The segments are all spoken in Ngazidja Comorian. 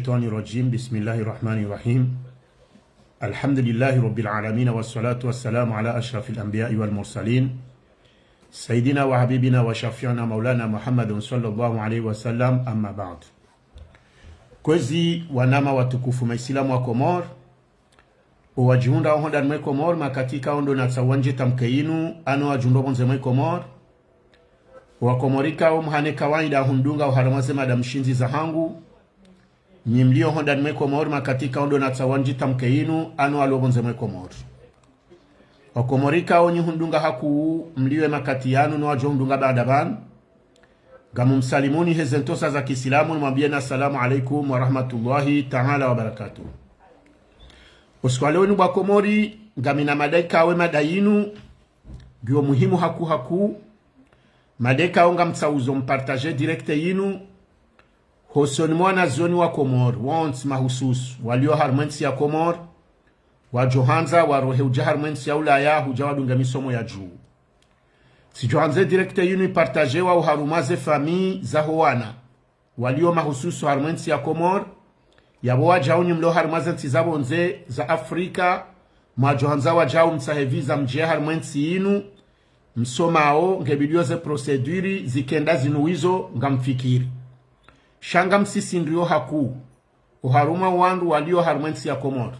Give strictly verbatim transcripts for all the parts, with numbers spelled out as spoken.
الشيطان الرجيم. بسم الله الرحمن الرحيم. الحمد لله رب العالمين، والصلاة والسلام على أشرف الأنبياء والمرسلين، سيدنا وحبيبنا وشفيعنا مولانا محمد صلى الله عليه وسلم، أما بعد. Kwezi wananya watukufu maislamu wa Komori, owadjihundrao hondani mwe Komori, makati ikao ndo natsaha wandje tamke yinu, ano wadjihundrao pvondze mwe Komori, owakomori ikao mhane kawaida hundunga oharumwa ze mada mshindzi zahangu, nyi mlio hondani mwe Komori, makati ikao ndo natsaha wandje tamke yinu, ano walio pvondze mwe Komori. Wakomori ikao nyi hundunga hakuu, mlio ye makati yanu no wadjo hundunga baada pvanu, ngamumsalimuni heze ntsosa za kiislamu, nimwambieni assalamu alaikum wa rahmatullahi ta'ala wa barakatuh. Usiku wa leo inu bwa Komori, ngamina mada ikao ye mada yinu ngiyo muhimu hakuu hakuu. Mada ikao ngamtsahao mpartage direct yinu hosoni mwa wanazioni wa Komori wontsi, mahususu walio harumwa entsi ya Komori, wadjo handza warohe udja harumwa entsi ya Ulaya hudja wadunge misomo ya juu. Tsidjo handza direct yinu ipartagewa oharumwa ze famille zaho wana walio mahususu harumwa entsi ya Komori, yapvo wadjau nyi mlio harumwa ze ntsi za pvondze za Afrika, mwadjo handza wadjau mtsahe visa mdje harumwa entsi yinu, msomao nge pvilio ze procédure zikenda zinu wizo ngamfikiri. Sha ngamsisindrio hakuu oharumwa wandru walio harumwa entsi ya Komori.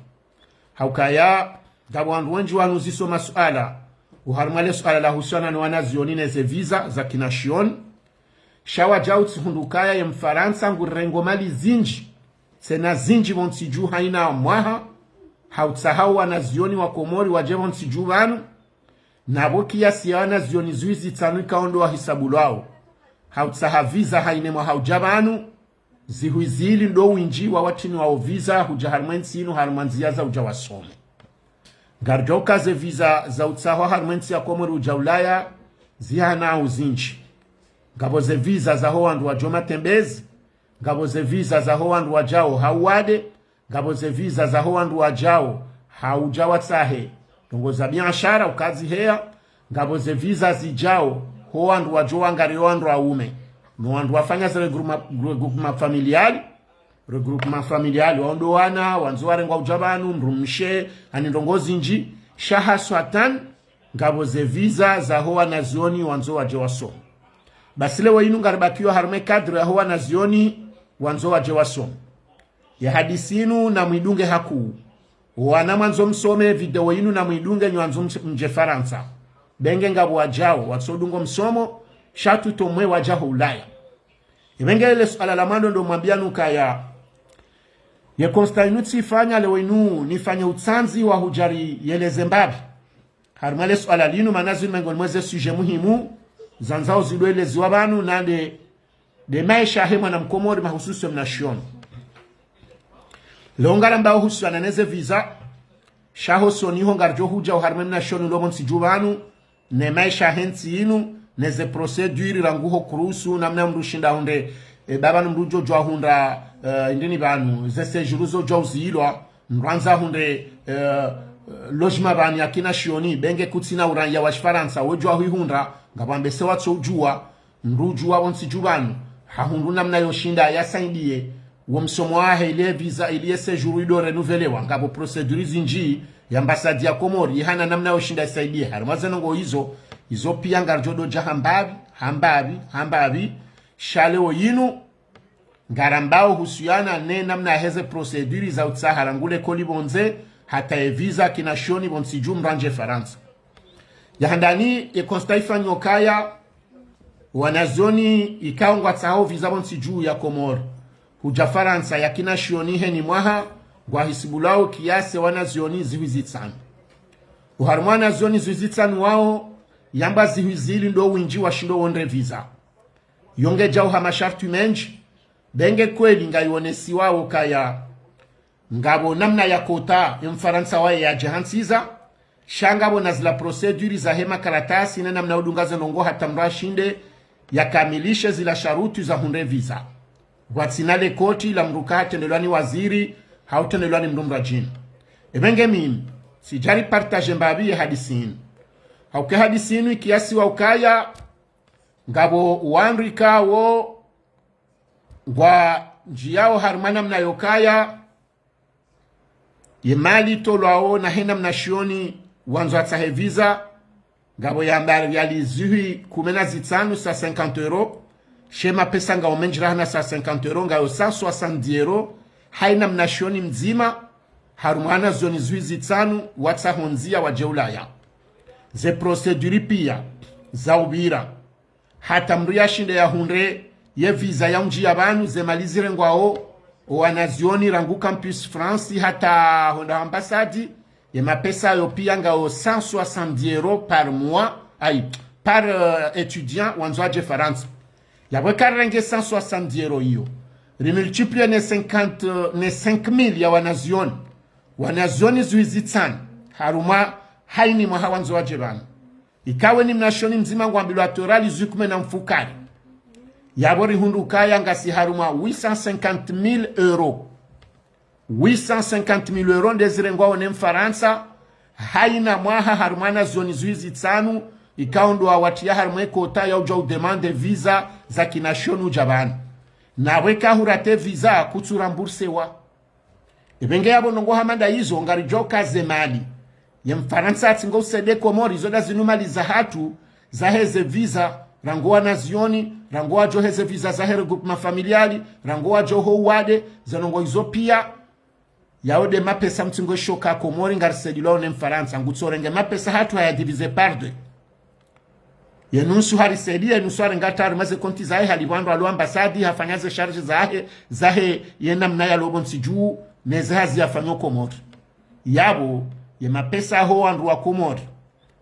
Haukaya, ngapvo wandru wendji wanu uzisao masuala oharumwa le suala lahusiana no wanazioni neze visa za kinashioni. Sha wadjau tsihundru ukaya ye Mfarantsa ngurengo mali zindji, tsena zindji pvontsi juu haina mwaha, hautsaha wanazioni wa Komori wadje pvontsi juu pvanu, napvo kiasi ya wanazioni zihwi zitsanu ikao ndo wahisabulwao hautsaha visa haina mwaha udja pvanu, zihwi zili ndo windji wa watsiniwao visa hudja harumwa entsi yinu harumwa ndzia za udja wasome. Ngaridjo uka ze visa za utsahwa harumwa entsi ya Komori udja Ulaya, zihanao zindji. Ngapvo ze visa zaho wandru wadjo matembezi, ngapvo ze visa zaho wandru wadjao ha uwade, ngapvo ze visa zaho wandru wadjao ha udja watsahe ndrongoo za biashara ukaziheya, ngapvo ze visa zidjao ho wandru wadjo wangaria wandru waume, no wandru wafanya ze regroupement, regroupement familial, regroupement familial, wao ndo wana wandzo warengwa udja pvanu, mdrumshe, ani ndrongoo zindji, sha haswatan, ngapvo ze visa zaho wanazioni wandzo wadje wasome. Basi leo yinu ngaribakio harumwa ye cadre yaho wanazioni wandzo wadje wasome. Ye hadisi yinu namwidunge hakuu. Wana mwandzo msome video yinu namwidunge nyi wandzo mdje Farantsa. Benge ngapvo wadjao watsodungo msomo, sha tutomwe wadja ho Ulaya. Ibenge le suala la mwando ndo mwambiani ukaya, ye constat yinu tsifanya leo yinu nifanye utsandzi wa hudja riyeleze mbapvi harumwa le suala linu, mana zinu mengoni mwa ze sujet muhimu zandzao zidjo eleziwa pvanu, na nde, nde maesha yahe mwana mkomori, mahususu ye mnashioni. Leo ngarambao uhusiana neze visa, sha hosoni ho ngaridjo hudja oharumwa ye mnashioni ulio pvontsi juu pvanu, ne maesha yahe ntsi yinu, neze procédure rangu ho kuruhusu, namna mdru ushinda hundre, e, pvapvanu mdru udjo djuwa hundra, e, indrini pvanu, ze séjour zo djuwa uzilwa, mdru andza hundre, e, logement pvanu ya kinashioni, benge kutsina uraiya wa Shifarantsa, we djuwa huihundra, ngapvo ambese watso udjuwa, mdru udjuwa pvontsi juu pvanu, hahundru namna yoshinda yasaidiye wo msomo wahe, ile visa, ile séjour ido renouvelewa, ngapvo procédure zindji, ye ambassade ya Komori ihana namna yoshinda isaidiye harumwa ze ndrongoo izo. Izo pia ngaridjo dodja ha mbapvi, ha mbapvi, ha mbapvi. Sha leo yinu ngarambao uhusiana ne namna yaheze procédure za utsaha rangu likoli pvondze hata ye visa kinashioni pvontsi juu mdru andje Farantsa. Ya handani, ye constat ifanywa ukaya, wanazioni ikao ngwatsahao visa pvontsi juu ya Komori hudja Farantsa ya kinashioni heni mwaha, ngwahisibulwao kiasi wanazioni zihwi zitsanu. Oharumwa wanazioni zihwi zitsanu wao, yamba zihwi zili ndo windji washindo wonde visa. Yo ngedjao ha masharti mendji, benge kweli ngayionesiwao ukaya ngapvo namna ya quota ye Mfarantsa waye yadje hantsiza, sha ngapvo na zila procédure zahe makaratasi ne namna udunga ze ndrongoo hata mdru ashinde yakamilishe zila sharuti za hundre visa. Pvwatsina le koti la mdru ka hatrendelwa ni waziri, hau trendelwa ni mdru mdru adjina. Ebenge mimi, tsidjari partage mbapvi ye hadisi yinu. Hauka ye hadisi yinu ikiasiwa ukaya, ngapvo wandru ikao ngwa Ndjiyao harumwa namna yokaya, ye mali itolwao na hena mnashioni wandzo atsahe visa, ngapvo yamba riali zihwi kume na zitsanu, cent cinquante euros, she mapesa ngayo mendji rahana cent cinquante euros, ngayo cent soixante-dix euros, haina mnashioni mdzima, harumwa wanazioni zihwi zitsanu, watsaho ndzia wadje Ulaya. Ze procédure pia, za upvira. Hata mndru yashinde yahundre ye visa ya undjiya pvanu, ze mali zirengwao, o wanazioni rangu Campus France hata honda ambassade, ye mapesa yo pia ngayo cent soixante-dix euros par mois, ayi, par, euh, étudiant wandzo adje Farantsa. Yapvo eka rirenge cent soixante-dix euros iyo, rimultiplier ne cinquante, ne cinq mille ya wanazioni. Wanazioni zihwi zitsanu, harumwa haini mwaha wandzo wadje pvanu. Ikao ni mnashioni mdzima ngwambilwa atoe riali zihwi kume na mfukare. Yapvo rihundru kaya ngasi harumwa huit cent cinquante mille euros. Huit cent cinquante mille euros nde zirengwao ne Mfarantsa, haina mwaha harumwa wanazioni zihwi zitsanu, ikao ndo wawatiya harumwa ye quota ya udja udemande visa za kinashioni udja pvanu. Nawe eka hurate visa kutsu remboursewa. Ipvenge yapvo ndrongoo hama nda izo ngaridjo kaze mali. Ye Mfarantsa atsi ngo usaidiye Komori, izo nda zinu mali zahatru, zaheze visa, rangu wanazioni, rangu wadjo heze visa zahe regroupement familial, rangu wadjo ho uwade, ze ndrongoo izo pia. Yao nde mapesa mtsi ngo ishoka Komori ngarisaidilwao ne Mfarantsa, ngutso renge mapesa hatru haya diviser par deux. Ye nusu harisaidiya, ye nusu harenga hata harumwa ze konti zahe, halipva wandru walo ambassade, hafanya ze charges zahe, zahe ye namna yalo pvontsi dju, ne ze hazi yafanyao Komori. Yapvo, ye mapesa yaho wandru wa Komori,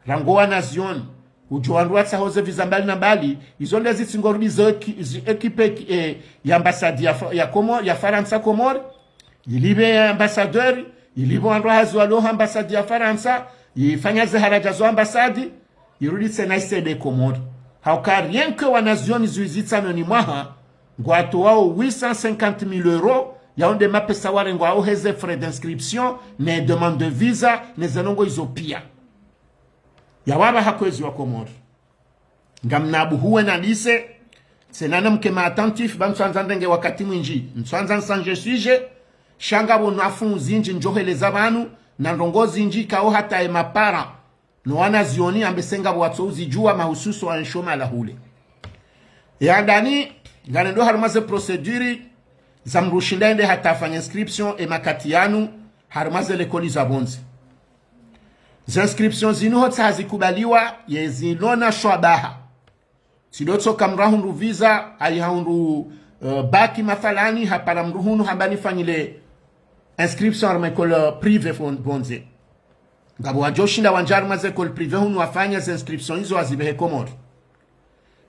rangu wanazioni, udjo wandru watsaho ze visa mbali na mbali, izo nde zitsi ngo rudi zo eki-, zi équipe eki-, eh, ya ambassade ya Fa-, ya Komo-, ya Farantsa Komori, ilipve ambassadeur, ilipve wandru hazi walo ha ambassade ya Farantsa, ifanya ze haraja zo ambassade, irudi tsena isaidiye Komori. Hauka rien que wanazioni zihwi zitsanu ni mwaha, ngwatowao huit cent cinquante mille euros, yao nde mapesa warengwao heze frais d'inscription, ne demande de visa, ne ze ndrongoo izo pia. Yapvo apvaha kwezi wa Komori, ngamna buhuwe na lise, tsena namke ma attentif, ba ntswandza ndrenge wakati mwindji, ntswandza nsandje sujet, sha ngapvo nafu zindji ndjo heleza pvanu, na ndrongoo zindji ikao hata ye mapara, no wanazioni ambese ngapvo watso uzidjuwa mahususu wa nsho malahule. Ye handani, ngarendo harumwa ze procédure, za mndru ushinda ende hata afanye inscription e makati yanu, harumwa ze lekoli za pvondze. Ze inscription zinu hotsaha zikubaliwa, ye zilona shwabaha. Tsi ndo tsoka mndru ahundru visa, ayi hahundru, eh, bac mathalani, hapara mndru hunu hamba nifanyile inscription harumwa école privée pvon-, pvondze. Ngapvo wadjo ushinda wandja harumwa ze école privée hunu wafanya ze inscription izo wazipvehe Komori.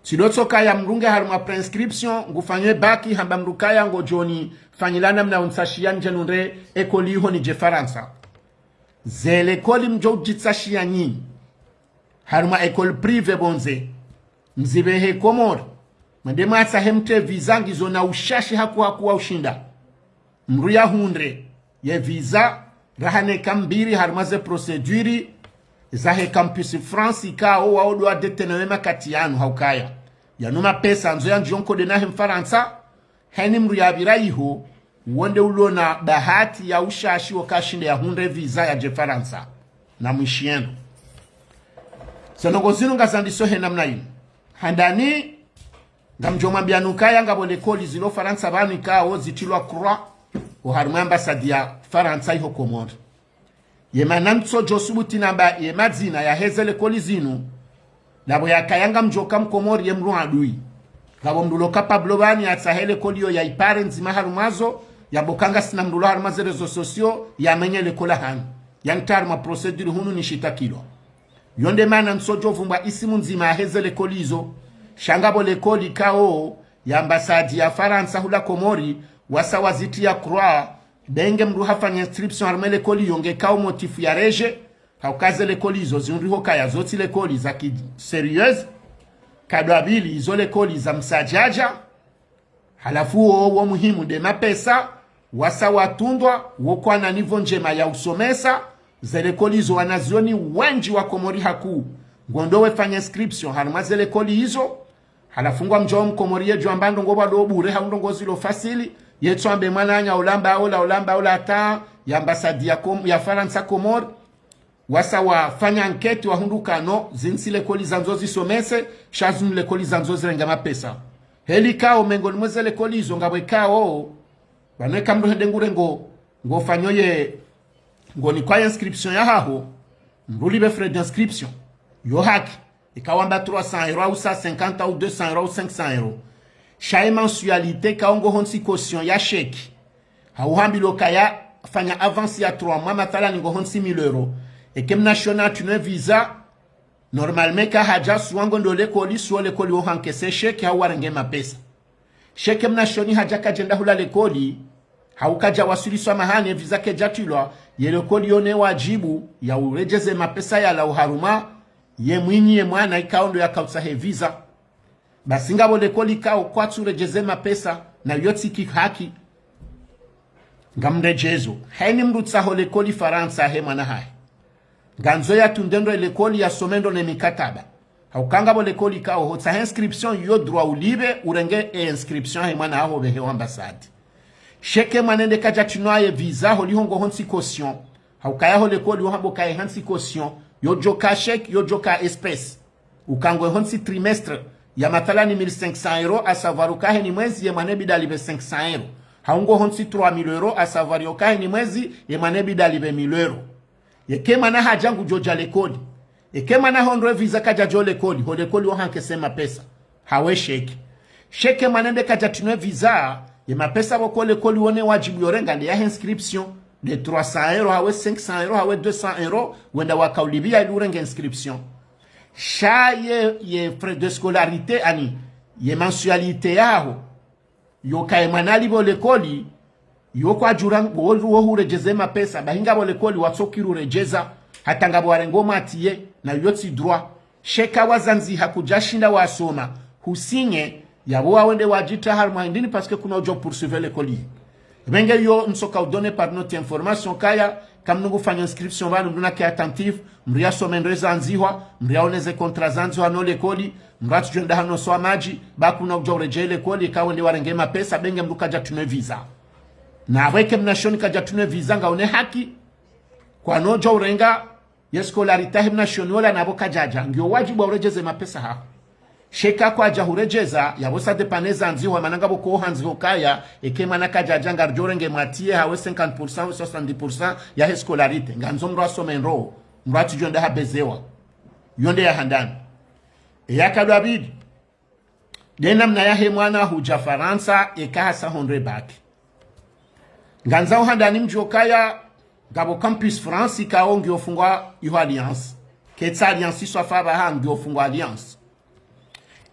Tsi ndo tsoka ya mndru nge harumwa préinscription, ngufanyo bac, hamba mndru kaya ngodjo nifanyila namna untsashiya ndje nihundre école iho nidje Farantsa. Ze lekoli mdjo udjitsashiya nyinyi harumwa école privée pvondze, mzipvehe Komori, mwende mwatsahe mtre visa, ngizo na ushashi haku haku wa ushinda mndru yahundre ye visa, raha neka mbiri harumwa ze procédure zahe Campus France, ikao wao ndo wa détenir ye makati yanu. Haukaya yanu mapesa ndzo yandjiyo nkode nahe Mfarantsa, heni mndru yapvira iho, wo nde ulona bahati ya ushashi wo kashinde yahundre visa yadje Farantsa. Na mwishieno, ze ndrongoo zinu ngazandiso he namna inu. Handani, ngamdjo mwambia nukaya ngapvo lekoli zilo Farantsa pvanu ikao zitrilwa croix, oharumwa ambassade ya Farantsa iho Komori. Ye mana ntsodjo subuti namba ye madzina yaheze lekoli zinu, napvo yakaya ngamdjoka Mkomori ye mndru adui. Ngapvo mndru lo capable pvani yatsahe lekoli iyo yaipare ndzima harumwazo, yambe uka ngasina mndru lo harumwa ze réseaux sociaux, yamenye lekoli hanu. Yantre harumwa procédure hunu nishitakilwa. Yo nde mana ntsodjo vumbwa isimu ndzima yaheze lekoli izo. Sha ngapvo lekoli ikao ya ambassade ya Farantsa hula Komori, wasa wazitriya croix, be nge mndru hafanya inscription harumwa lekoli iyo nge kao motif ya rejet, hauka ze lekoli izo zihundriho kaya zo tsi lekoli za ki sérieuses. Kadwabili izo lekoli za msadjadja. Halafu wo, wo muhimu nde mapesa, wasa watundwa, wo kwana niveau ndjema ya usomesa, ze lekoli izo wanazioni wendji wa Komori haku, ngwendo wefanya inscription harumwa ze lekoli izo. Halafu ngwamdjao Mkomori yedjo amba ndrongoo pvwa ndo bure hau ndrongoo zilo facile, Yetsu ambe mwananya ulamba ola, ulamba ola hata ye ambassade ya Kom-, ya Farantsa Komori. Wasa wafanya enquête wahundru ukana zinu tsi lekoli zandzo zisomese, sha zinu lekoli zandzo zirenge mapesa. Heli ikao mengoni mwa ze lekoli izo ngapvo ikao, pvanu eka mndru hende ngure ngo, ngofanyo ye, ngonikwa ye inscription yahaho, mndru ulipve frais d'inscription. Yo haki, ikao amba trois cents euros, au cent cinquante, au deux cents euros, au cinq cents euros. Sha ye mensualité ikao ngohontsi caution ya sheki. Hau hambilwa ukaya fanya avance ya trois mois, mathalani ngohontsi mille euros. Eka mnashioni hatsunwe visa, normalement eka hadja suwa ngondo lekoli, suwa lekoli wo hankese sheki, hau warenge mapesa. Sha eka mnashioni hadja kadjenda hula lekoli, hau kadja wasuliswa mahani, visa kaidjatrilwa, ye lekoli yo ne wadjibu ya uredjeze mapesa yala oharumwa ye mwinyi ye mwana ikao ndo yakautsaha ye visa. Basi ngapvo lekoli ikao kwatsu redjeze mapesa, na yo tsi ki haki. Ngamredjezo, haina mndru utsaho lekoli Farantsa he mwana hahe, ngandzo yatunde ndo ye lekoli yasome ndo ne mikataba. Hauka ngapvo lekoli ikao hotsaha inscription yo droit ulipve urenge ye inscription he mwana haho pvehe ho ambassade. Sha eka mwana ende kadjatrinwa ye visa holiho ngohontsi caution. Hauka yaho lekoli yo hamba ukaya hantsi caution, yo djoka sheki, yo djoka espèce. Uka ngohontsi trimestre ya mathalani mille cinq cents euros, à savoir uka heni mwezi ye mwana ibidi alipve cinq cents euros. Hau ngohontsi trois mille euros, à savoir yo uka heni mwezi ye mwana ibidi alipve mille euros. Yeka mwana hadja ngudjodja lekoli. Eka mwana hondro ye visa kadjadjo lekoli, ho lekoli wo hankese mapesa. Hawe sheki. Sha eka mwana ende kadjatrinwa ye visa, ye mapesa pvoko lekoli wo ne wadjibu yorenga nde yahe inscription, nde trois cents euros, hawe cinq cents euros, hawe deux cents euros, wenda wakaulipviya ili urenge inscription. Sha ye, ye frais de scolarité, ani, ye mensualité yaho, yo kaye mwana alipvo lekoli, yo kwadjura ngo wo huredjeze mapesa, bahi ngapvo lekoli watsokiri uredjeza, hata ngapvo warengo matiye, na yo tsi droit. Sha eka wazandziha kudjashinda wasoma, husinye, yapvo wawende wadjitre harumwa hindrini parce que kuna udjo poursuivre lekoli. Pvenge yo ntsoka udonner par note ya information kaya, eka mndru ngufanya inscription pvanu, mndru nake attentif, mndru yasome ndo ezandzihwa, mndru yaone ze contrat zandzihwa no lekoli, mndru atsudjwenda hano swa madji, ba kuna udja uredjei lekoli, eka wende warenge mapesa, pvenge mndru kadjatrinwa ye visa. Na pvweke mnashioni kadjatrinwa ye visa, ngaone haki, kwano udja urenga ye scolarité yahe mnashioni ola na pvo kadjadja, ngiyo wadjibu wa uredjeze mapesa haho. Sha eka kwadja huredjeza, yapvo ça dépend ne zandzihwa, mana ngapvo ko handziho kaya, eka mwana kadjadja ngaridjo renge matiye hawe cinquante pour cent ou soixante-dix pour cent yahe scolarité. Ngandzo mndru asome ndro, mndru atsudjo enda habezewa. Yo nde ya handani. Eya kadwa pvili. Nde namna yahe mwana hudja Farantsa, eka hasa hondro ye bac. Ngandzao handani mdjuwe ukaya, ngapvo Campus France ikao ngiyo fungwa iho Alliance. Ketsi Alliance iswa fa pvaha ngiyo fungwa Alliance.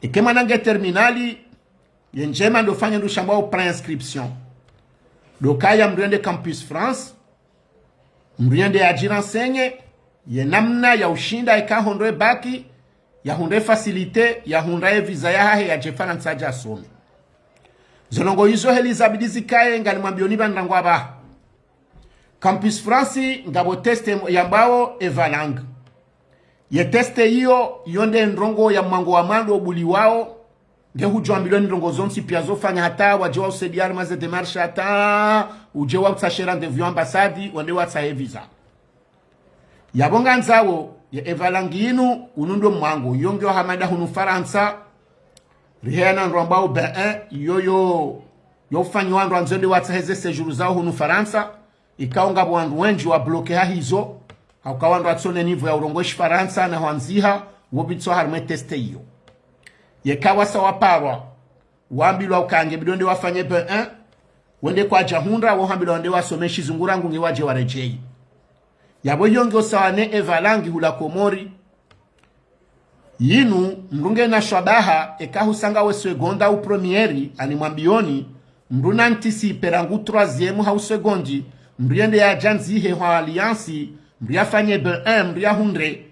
Eka mwana nge terminale, ye ndjema ndo fanya ndo shambwao préinscription. Ndo kaya mndru yende Campus France, mndru yende yadjirenseigner, ye namna ya ushinda eka hondro ye bac, yahundre facilité, yahundra ye visa yahahe yadje Farantsa yadje yasome. Zo ndrongoo izo heli zabidi zikaye, ngalimwambiyoni pvanu rangu apvaha. Campus France, ngapvo test yambwao EVA langue. Ye test iyo, yo nde ndrongoo ya mwango wa mwando ubuliwao, nge hudjo ambilwa ni ndrongoo zontsi piya zofanya hata wadje wa usaidiya harimwa ze démarche hata udje wa utsahe rendez-vous yo ambassade, wende watsahe visa. Yapvo ngandzao, ye EVA langue inu, unu ndo mwango, yo ngiyo hama nda hunu Farantsa, riheya na ndro ambao B un, yo yo, yo ufanyiwa wandru wandzo wende watsahe ze séjour zao hunu Farantsa, ikao ngapvo wandru wendji wa bloqué ha hizo, hauka wandru watsona niveau ya urongowa Shifarantsa na hwandziha, wo pvitswa harimwa ye test iyo. Yeka wasa waparwa, wambilwa uka nge bidi wende wafanye B un, wende kwadja hundra, wo hambilwa wende wasome Shizungu rangu nge wadje waredjeyi. Yapvo iyo ngiyo sawa ne EVA langue hula Komori. Yinu, mndru ngena shabaha, eka husanga we seconde au première, ani mwambiyoni, mndru na anticiper rangu troisième hau seconde, mndru yende yadjandzihe hwa Alliance, mndru yafanye B un, mndru yahundre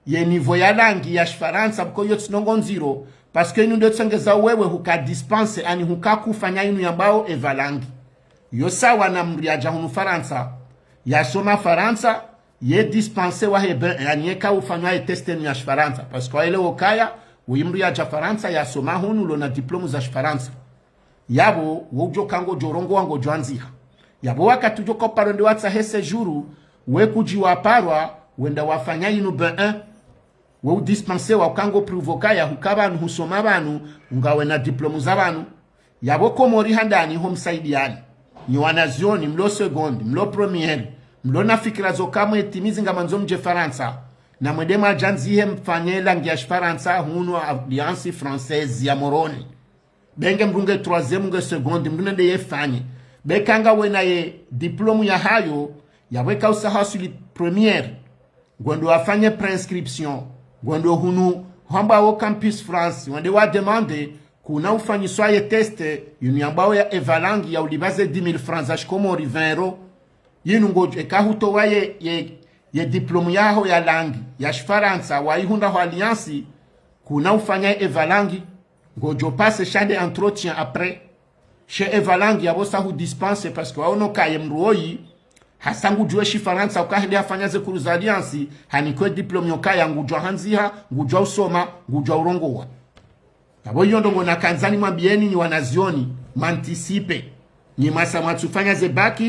ye niveau ya langue ya Shifarantsa, pvoko iyo tsi ndrongoo ndziro, parce que inu nde tsongeza wewe huka dispense, ani huka kufanya inu yambwao EVA langue. Yo sawa na mndru yadja hunu Farantsa, yasoma Farantsa, ye dispense wahe B un, ani yeka ufanywa ye test inu ya Shifarantsa, parce que waelewa ukaya, uyi mndru yadja Farantsa, yasoma hunu, lona diplôme za Shifarantsa. Yapvo wo udjo ka ngodjo rongowa ngodjo andziha. Yapvo wakati udjo ka uparo nde watsahe séjour, we kudji waparwa, wenda wafanya inu B un. We udispensewa uka ngo prouver ukaya huka pvanu husoma pvanu, ngawe na diplôme za pvanu. Yapvo Komori handani ho msaidiyani. Nyi wanazioni, mlo seconde, mlo première, mlo na fikira zo ka mwetimizi ngamandzo mdje Farantsa, na mwende mwadjandzihe mfanye langue ya Shifarantsa hunu Alliance Française ya Moroni. Be nge mndru nge troisième, nge seconde, mndru nende yefanye. Be ka ngawe na ye diplôme yahayo, yapvo eka usa haswili première, ngwendo wafanye préinscription, ngwendo hunu hwambwawo Campus France, wende wademande, kuna ufanyiswa ye test, yinu yambwawo ya Evalangue, ya ulipva ze dix mille francs za Shikomori, vingt euros. Yinu ngodjo, eka hutowa ye, ye, ye diplôme yaho ya langue ya Shifarantsa, wayihundra ho Alliance, kuna ufanya ye Evalangue, ngodjo passer sha nde entretien après. She Evalangue yapvo sa hudispenser, parce que waono kaye mndru woyi, hasa ngudjuwe Shifarantsa, uka hende hafanya ze cours za Alliance, hanikwe diplôme yokaya ngudjuwa handziha, ngudjuwa usoma, ngudjuwa urongowa. Yapvo iyo ndrongo nakandzani mwambiyeni nyi wanazioni, mwanticipe. Nyi mwasa mwatsufanya ze bac,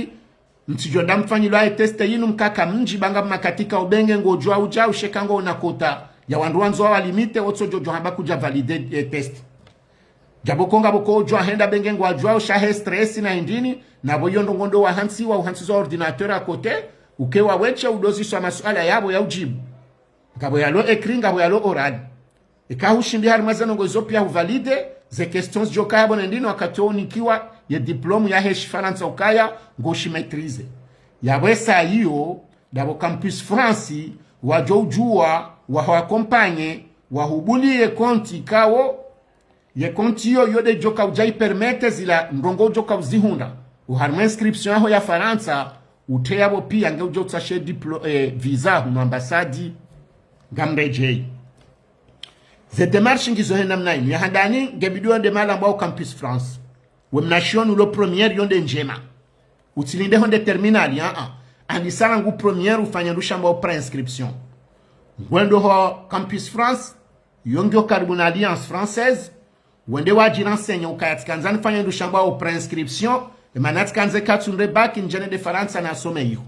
mtsidjo nda mfanyilwa ye test yinu mkaka mndji, ba nga makatika ubenge ngodjuwa udja, ushe ka ngo una quota ya wandru wandzo wa limite, wotsodjo djo hamba kudja valider ye test. Djapvo ko ngapvo ko udjuwa henda be nge ngwadjuwa usha he stress na hindrini, napvo iyo ndrongo ndo wahantsiwa, uhantsizwa ordinateur à côté, uke wawetshe udoziswa masuala yapvo ya udjibu. Ngapvo yalo écrit, ngapvo yalo oral. Eka hushindi harimwa ze ndrongo izo piya huvalider, ze questions zidjo kaya pvo ne ndrini wakati wo unikiwa ye diplôme yahe Shifarantsa ukaya ngo shimaîtriser. Yapvo esa iyo, dapvo Campus France, wadjo udjuwa, waho accompagner, wahubuliye compte kawo, ye compte iyo, iyo nde idjo ka udja ipermettre zila ndrongo udjo ka uzihundra oharimwa inscription yaho ya Farantsa, utre yapvo piya nge udjo utsaha she diplo-, eh, visa hunu ambassade, ngamredjeyi. Ze démarche ngizo he namna inu. Ya handani, nge bidi wende mahala ambwawo Campus France. We mnashioni ulo première, iyo nde ndjema. Utsilinde ho nde terminale, a a. Andisa rangu première ufanye ndrusha ambwawo préinscription. Ngwendo ho Campus France, iyo ngiyo karibu na Alliance Française, wende wadjirenseigner ukaya tsikandza nifanye ndrusha ambwawo préinscription, emana tsikandze katsu nde bac ndje nende Farantsa nasome iho.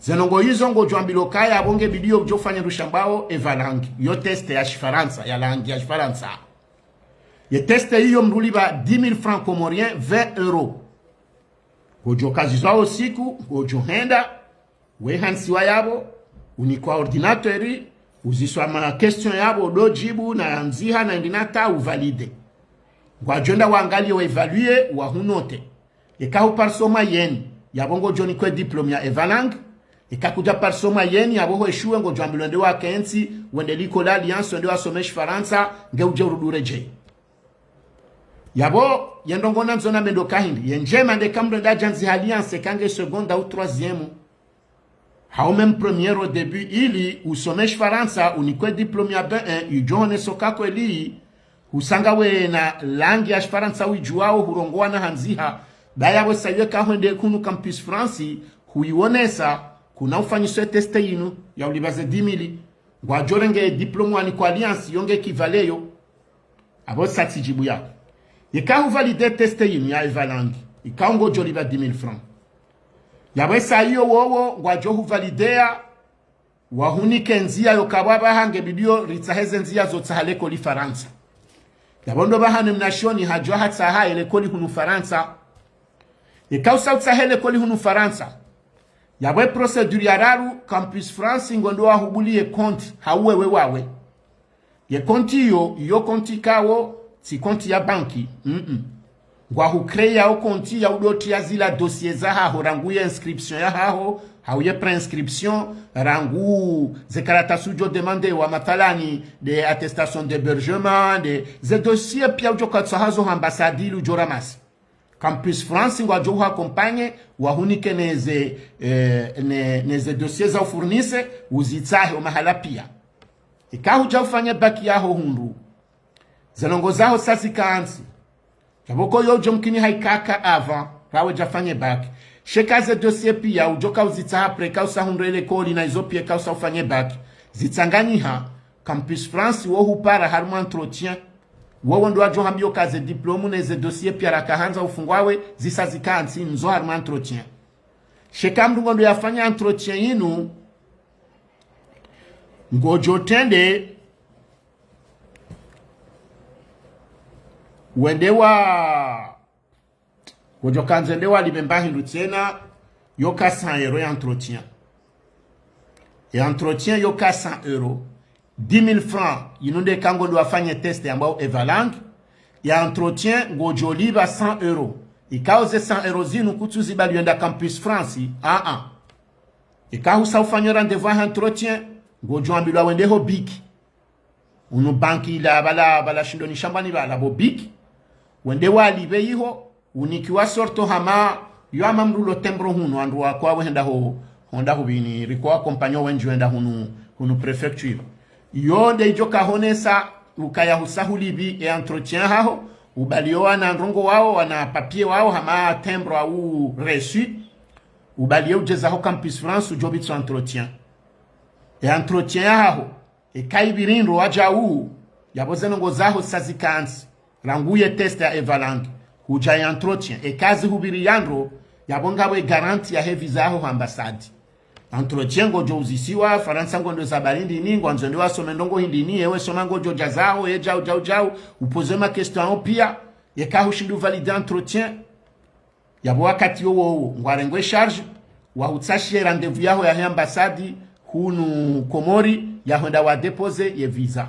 Ze ndrongo izo ngodjo ambilwa ukaya apvo nge bidi iyo udjo fanye ndrusha ambwawo Evalangue, iyo test ya Shifarantsa, ya langue ya Shifarantsa. Ye test iyo mndru ulipva dix mille francs comoriens, vingt euros. Ngodjo kazizwa wo usiku, ngodjo henda, we hantsiwa yapvo, unikwa ordinateur, uziswa ma question yapvo, udo djibu, na yandziha, na hindrini hata uvalider. Ngwadjo enda wangaliye, wa évaluer, wahunoter. Eka hupariso moyenne, yapvo ngodjo nikwe diplôme ya Evalangue. Eka kudja pariso moyenne, yapvo ho échouer ngodjo ambilwa nde wakentsi, wende likoli Alliance, wende wasome Shifarantsa, nge udje urudi uredjeyi. Yapvo, ye ndrongo nandzo nambe ndo ka hindri, ye ndjema nde ka mndru ende adjandzihe Alliance, eka nge seconde au troisième, hau même première au début, ili usome Shifarantsa, unikwe diplôme ya B un, idjo honesa uka kweli, husa ngawe na langue ya Shifarantsa uidjuwao, hurongowa na handziha, ba yapvo sa iyo eka hwende hunu Campus France, huiwonesa, kuna ufanyiswa ye test yinu, ya ulipva ze dix mille. Ngwadjo renge diplôme wanikwa Alliance, iyo nge équivalent yo. Apvo sa tsi djibu yapvo. Yeka huvalider test yinu ya Evalangue, ikao ngodjo lipva dix mille francs. Yapvo esa iyo wowo ngwadjo huvalider, wahunike ndziya yo ka pvwa pvaha nge bidi iyo ritsahe ze ndziya zo tsaha lekoli Farantsa. Yapvo ndo pvahanu mnashioni hadjo hatsaha ye lekoli hunu Farantsa. Yeka usa utsahe lekoli hunu Farantsa, yapvo ye procédure ya raru, Campus France ngwendo wahubuliye compte, hau wewe wawe. Ye compte iyo, iyo compte ikao, tsi compte ya banki. Mm-mm. Ngwahucréer wo compte ya udo tria zila dossier zahaho, rangu ye inscription yahaho, hau ye préinscription, rangu ze karatasi udjo demandewa mathalani, nde attestation d'hébergement, nde ze dossier piya udjo katsaha zo ha ambassade ili udjo ramasi. Campus France ngwadjo hu accompagner, wahunike neze, eh, ne, neze dossier za ufournir, uzitsahe omahala piya. Eka hudja ufanye bac yaho hundru, ze ndrongo zaho sa zikantsi. Yapvo ko iyo udjo mkini haikaka avant, rawe djafanye bac. Sha eka ze dossier piya udjo ka uzitsaha après eka usa hundre lekoli na izo piya eka usa ufanye bac, zitsanganyiha, Campus France wo hupara harimwa entretien. Wowo ndo wadjo hambia uka ze diplôme ne ze dossier pia raka handza ufungwawe, zisa zikantsi ndzo harumwa entretien. Sha eka mndru ngondo yafanya entretien yinu, ngodjo trende wende wa, ngodjo kandze nde walipve mba hindru tsena, yoka cent euros ya entretien. Ya entretien yoka cent euros. Dix mille francs, yinu nde eka ngondo wafanye test yambwao Evalangue. Ya entretien ngodjo lipva cent euros. Ikao ze cent euros zinu kutsu zibali wenda Campus France. Ah, ah. Eka husa ufanya rendez-vous ya entretien, ngodjo ambilwa wende ho BIC. Hunu banki la pvala, pvala shindoni Shambwani pvala pvo BIC. Wende walipve iho, unikiwa sorto hama, yo hama mndru lo timbre hunu, wandru wakwawe henda ho, honda hupvini, riko wa compagnie wendji wenda hunu, hunu préfecture. Yo nde idjo kahonesa, ukaya husa hulipvi e entretien haho, ubali yo wana ndrongoo wao, wana papier wao, hama timbre au reçu, ubali ye udjeza ho Campus France, udjo pvitso entretien. E entretien yahaho, eka ipviri ndro wadjau, yapvo ze ndrongoo zaho sa zikantsi, rangu ye test ya Evalangue, hudja ye entretien, eka zihupviri ya ndro, yapvo ngapvo e garantie yahe visa yaho ha ambassade. Entretien ngodjo uzisiwa, Farantsa ngondo za bari ndini, ngwandzo nde wasome ndrongoo hindrini, ewe soma ngodjo djazaho, ye djau, djau, djau, upoze ma question yaho pia, yeka hushindi uvalider entretien, yapvo wakati wowo, ngwarengwe charge, wahutsashiye rendez-vous yaho yahe ambassade, hunu Komori, ya hwenda wa déposer ye visa.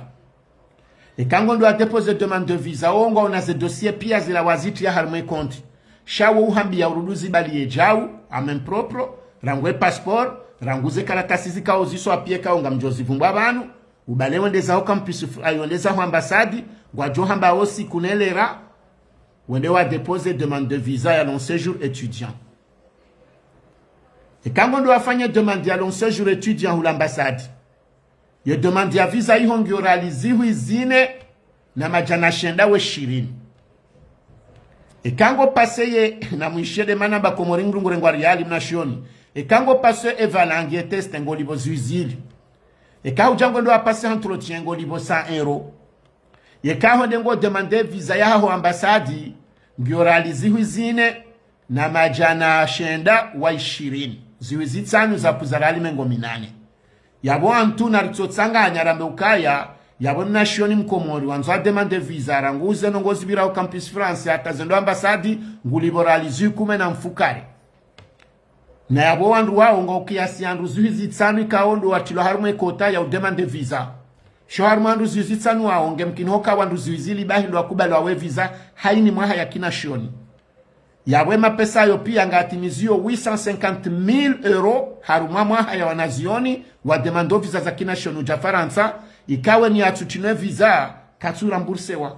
Eka ngondo wa déposer demande de visa, wo ngwaona ze dossier pia zila wazitriya harumwa e compte. Sha wo uhambia urudi uzibali ye djau, à main propre, rangu e passeport, rangu ze karatasi zikao ziswa pia ikao ngamdjo zivumbwa pvanu, ubali wende zaho Campus F-, ayi wende zaho ambassade, ngwadjo hamba wo siku ne lera, wende wa déposer demande de visa ya long séjour étudiant. Eka ngondo wafanye demande ya long séjour étudiant hula ambassade, ye demande ya visa iho ngiyo riali zihwi zine na madjana shenda we shirini. Eka ngo passer ye, na mwishe de mana ba Komori mndru ngurengwa riali mna shioni. Eka ngo passer Evalangue ye test ngolipvo zihwi zili. Eka hudja ngondo wa passer entretien ngolipvo cent euros. Yeka honde ngo demander visa yaho ambassade, ngiyo riali zihwi zine na madjana shenda wa ishirini. Zihwi zitsanu zapvuza riali mengo minane. Yapvo wantru naritsotsanganya rambe ukaya, yapvo mna shioni mkomori wandzo wa demander visa, rangu ze ndrongoo zipvira ho Campus France, hata zendo ambassade, ngulipvo riali zihwi kume na mfukare. Na yapvo wandru wao ngwao kiasi ya wandru zihwi zitsanu ikao ndo watrilwa harumwa e quota ya udemander visa. Sho harumwa wandru zihwi zitsanu wao, ngemkini hoka wandru zihwi zili bahi ndo wakubali wawe visa, hayina mwaha ya kina shioni. Yapvo e mapesa yo pia ngatimiziyo huit cent cinquante mille euros, harumwa mwaha ya wanazioni, wa demander visa za kina shioni udja Farantsa, ikao ni yatsutrinwa e visa, katsu remboursewa.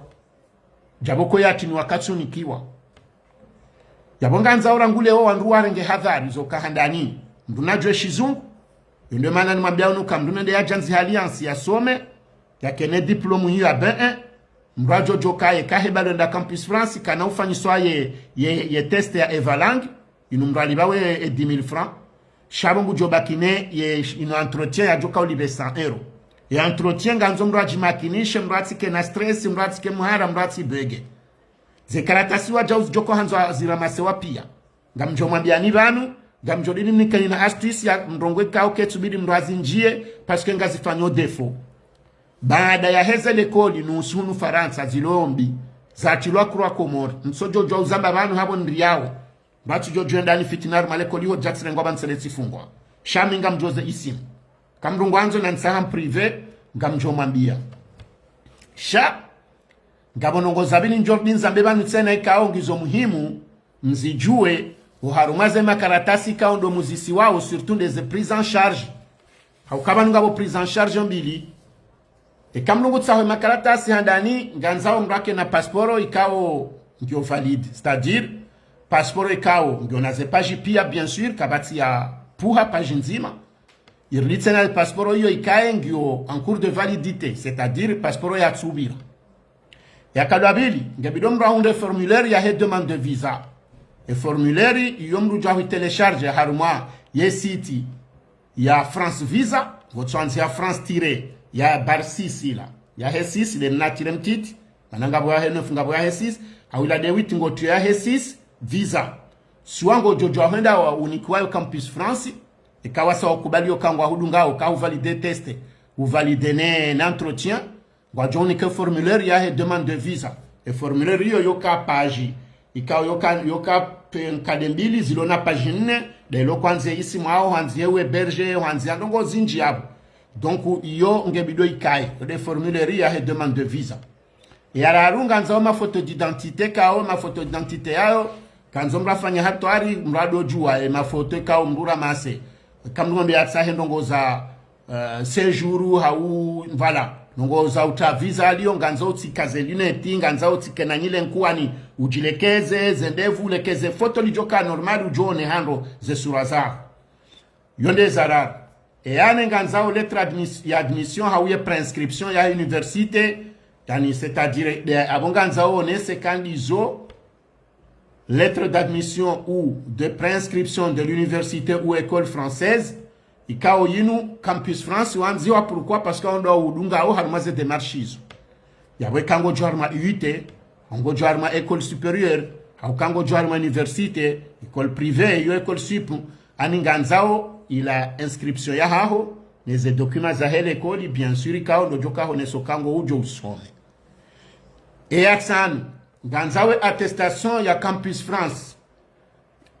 Djapvo ko yatriniwa katsunikiwa. Yapvo ngandzao rangu leo wandru warenge hadhari zo ka handani, mndru nadjuwe shizungu. Yo nde mana nimwambia unu ka mndru nende yadjandzi ha Alliance yasome, yakene diplôme iyo ya B un. Mndru adjo djoka ye kahe balo enda Campus France, kana ufanyiswa ye, ye, ye test ya Evalangue. Inu mndru alipvawe e dix mille francs. Sha pvo ngudjo baki ne ye inu entretien yadjoka ulipve cent euros. Ye entretien ngandzo mndru adjimakinishe, mndru atsike na stress, mndru atsike muhara, mndru atsibege. Ze karatasi wadjau zidjoko handzo ziramasewa pia. Ngamdjo mwambiani pvanu, ngamdjo dini mnikeni na astuce ya ndrongoo ikao ketsubidi mndru azindjiye, parce que ngazifanyo défaut. Baada yaheze likoli nusu hunu Farantsa zilo mbi, zatrilwa Croix Comores, ntsodjo djuwa uzamba pvanu hapvo ndri yao. Mbatsudjo djuwa ndani fitina harumwa likoli ho djatsirengwa pvanu tsele tsifungwa. Sha mi ngamdjoze isimu. Ka mndru ngwandzo na nitsaha en privé, ngamdjo mwambia. Sha, ngapvo ndrongoo za pvili ndjo binza mbe pvanu tsena ikao ngizo muhimu, mzidjuwe, oharumwa ze makaratasi ikao ndo muzisiwao, surtout nde ze prise en charge. Hauka pvanu ngapvo prise en charge mbili. Eka mndru ngutsaho e makaratasi handani, ngandzao mndru ake na passeport ikao ngiyo valide. C'est-à-dire, passeport ikao ngiyo na ze page pia, bien sûr, kapvatsi ya pvuha page ndzima. Irilitse na passeport iyo ikaye ngiyo en cours de validité, c'est-à-dire passeport yatsupvira. Ya kadwa pvili, ngebidi mndru ahundre formulaire yahe demande de visa. E formulaire iyo mndru djuwa hui télécharger harumwa ye site ya France Visa, ngotsoandzi ya France tiret, ya barre six ila. Yahe six, le mna tiret mtiti, Mana ngapvo yahe neuf, ngapvo yahe six, hau ila de huit ngo tu yahe six, visa. Swa ngodjo djuwa hwenda wa unikiwayo Campus France, eka wasa wakubali yo ka ngwahudungao, ka huvalide test, huvalide ne, ne entretien, ngwadjo unike formulaire yahe demande de visa. E formulaire iyo yoka page, ikao yoka, yoka pe-, nkade mbili, zilo na page nne, de lo kwandze isimu yaho, hwandze ye hébergé, hwandze ya ndrongo zindji yapvo. Donc, iyo nge bidi ikaye, yo de formulaire yahe demande de visa. E ya raru ngandzao ma photo d'identité, kao ma photo d'identité yayo, ngandzo mdru afanye hatwari, mdru ado djuwa, e ma photo kao mdru ramassé. Ka mdru mwambe yatsahe ndrongo za, euh, séjour, hau, voilà. Ndrongo za uta visa liyo, ngandzao utsike ze lunettes, ngandzao utsike na nyile nkuwani, udjilekeze, ze ndevu, ulekeze photo lidjoka normal, udjo one handro ze sura zaho. Yo nde za raru. E ya nne ngandzao lettre admis-, ya admission hau ye préinscription ya université, yani c'est-à-dire, de, apvo ngandzao onese ka ndizo lettre d'admission ou de préinscription de l'université ou école française, ikao yinu Campus France wandziwa, pourquoi? Parce que ndo udungao harumwa ze démarche izo. Yapvo eka ngodjo harumwa U I T, hau ngodjo harumwa école supérieure, hau ka ngodjo harumwa université, école privée, yo école sup, ani ngandzao ila inscription yahaho, ne ze documents zahe l'école, bien sûr, kao ndo djoka honeso ka ngo udjo usome. E ya ntsanu, ngandzao e attestation ya Campus France.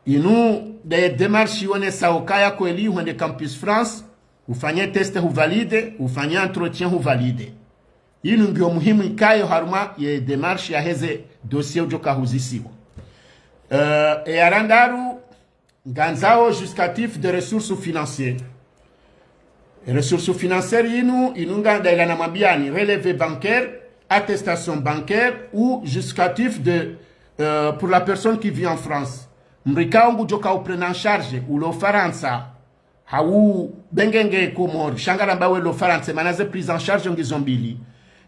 Inu de démarche yonesao kaya kweli hwende Campus France, ufanye test huvalide, ufanye entretien huvalide. Inu ngiyo muhimu ikayo harumwa ye démarche yaheze dossier udjoka huzisiwa. Euh, e ya randaru, ngandzao justificatif de ressources financières. Ressources financières inu, inu nganda ila namwambiani, relevé bancaire, attestation bancaire ou justificatif de, euh, pour la personne qui vit en France. Mdru ikao ngudjoka uprendre en charge, ulo Farantsa, hau bengenge Komori, sha ngaramba welo Farantsa, mana ze prise en charge ngizo mbili.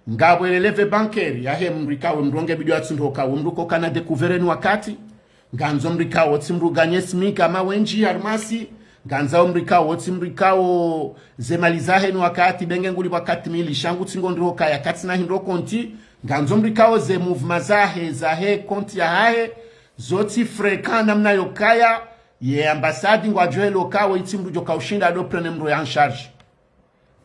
Ngapvo relevé bancaire, yahe mdru ikao mdru nge bidi atsundoka, wo mdru koka na découvert ni wakati, ngandzo mdru ikao tsi mdru ganye smic kama wendji harumwasi, ngandzao mdru ikao tsi mdru ikao ze mali zahe ni wakati, benge nguli wakati mili, sha ngutsi ngo ndriho kaya, katsina hindru konti, ngandzo mdru ikao ze mouvements zahe, zahe konti yahahe, zo tsi fréquent namna yo kaya, ye ambassade ngwadjo helo kao itsi mdru djoka ushinda ado prendre mdru ya en charge.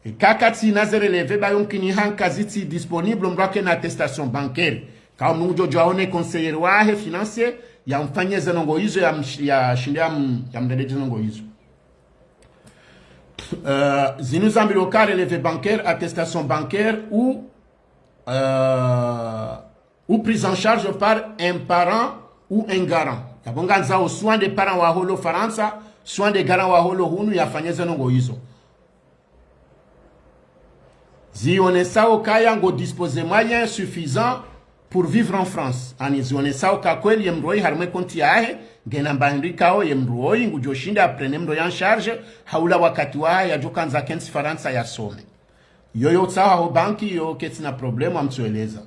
Eka katsina ze relevé ba yumkini hanka zitsi disponible, mdru ake na attestation bancaire. Kao mdru ngudjo djuwa one conseiller wahe financier, ya mfanye ze ndrongo izo, ya msh-, ya shinde ya m-, ya mdredje ze ndrongo izo. Euh, zinu zambilwa ka relevé bancaire, attestation bancaire ou, euh, ou prise en charge par un parent ou un garant. Yapvo ngandzao soit nde parent waho lo Farantsa, soit nde garant waho lo hunu yafanye ze ndrongo izo. Zionesao kaya ngo disposer moyens suffisants pour vivre en France. Ani zionesao ka kweli ye mdru oyi harumwa e konti yahe, ngena mbahindri kao ye mdru oyi ngudjo shinda aprendre mdru ya en charge, hau la wakati wahahe yadjoka andza kentsi Farantsa yasome. Yoyo utsaha ho banki, yo ketsina problème, amtsueleza.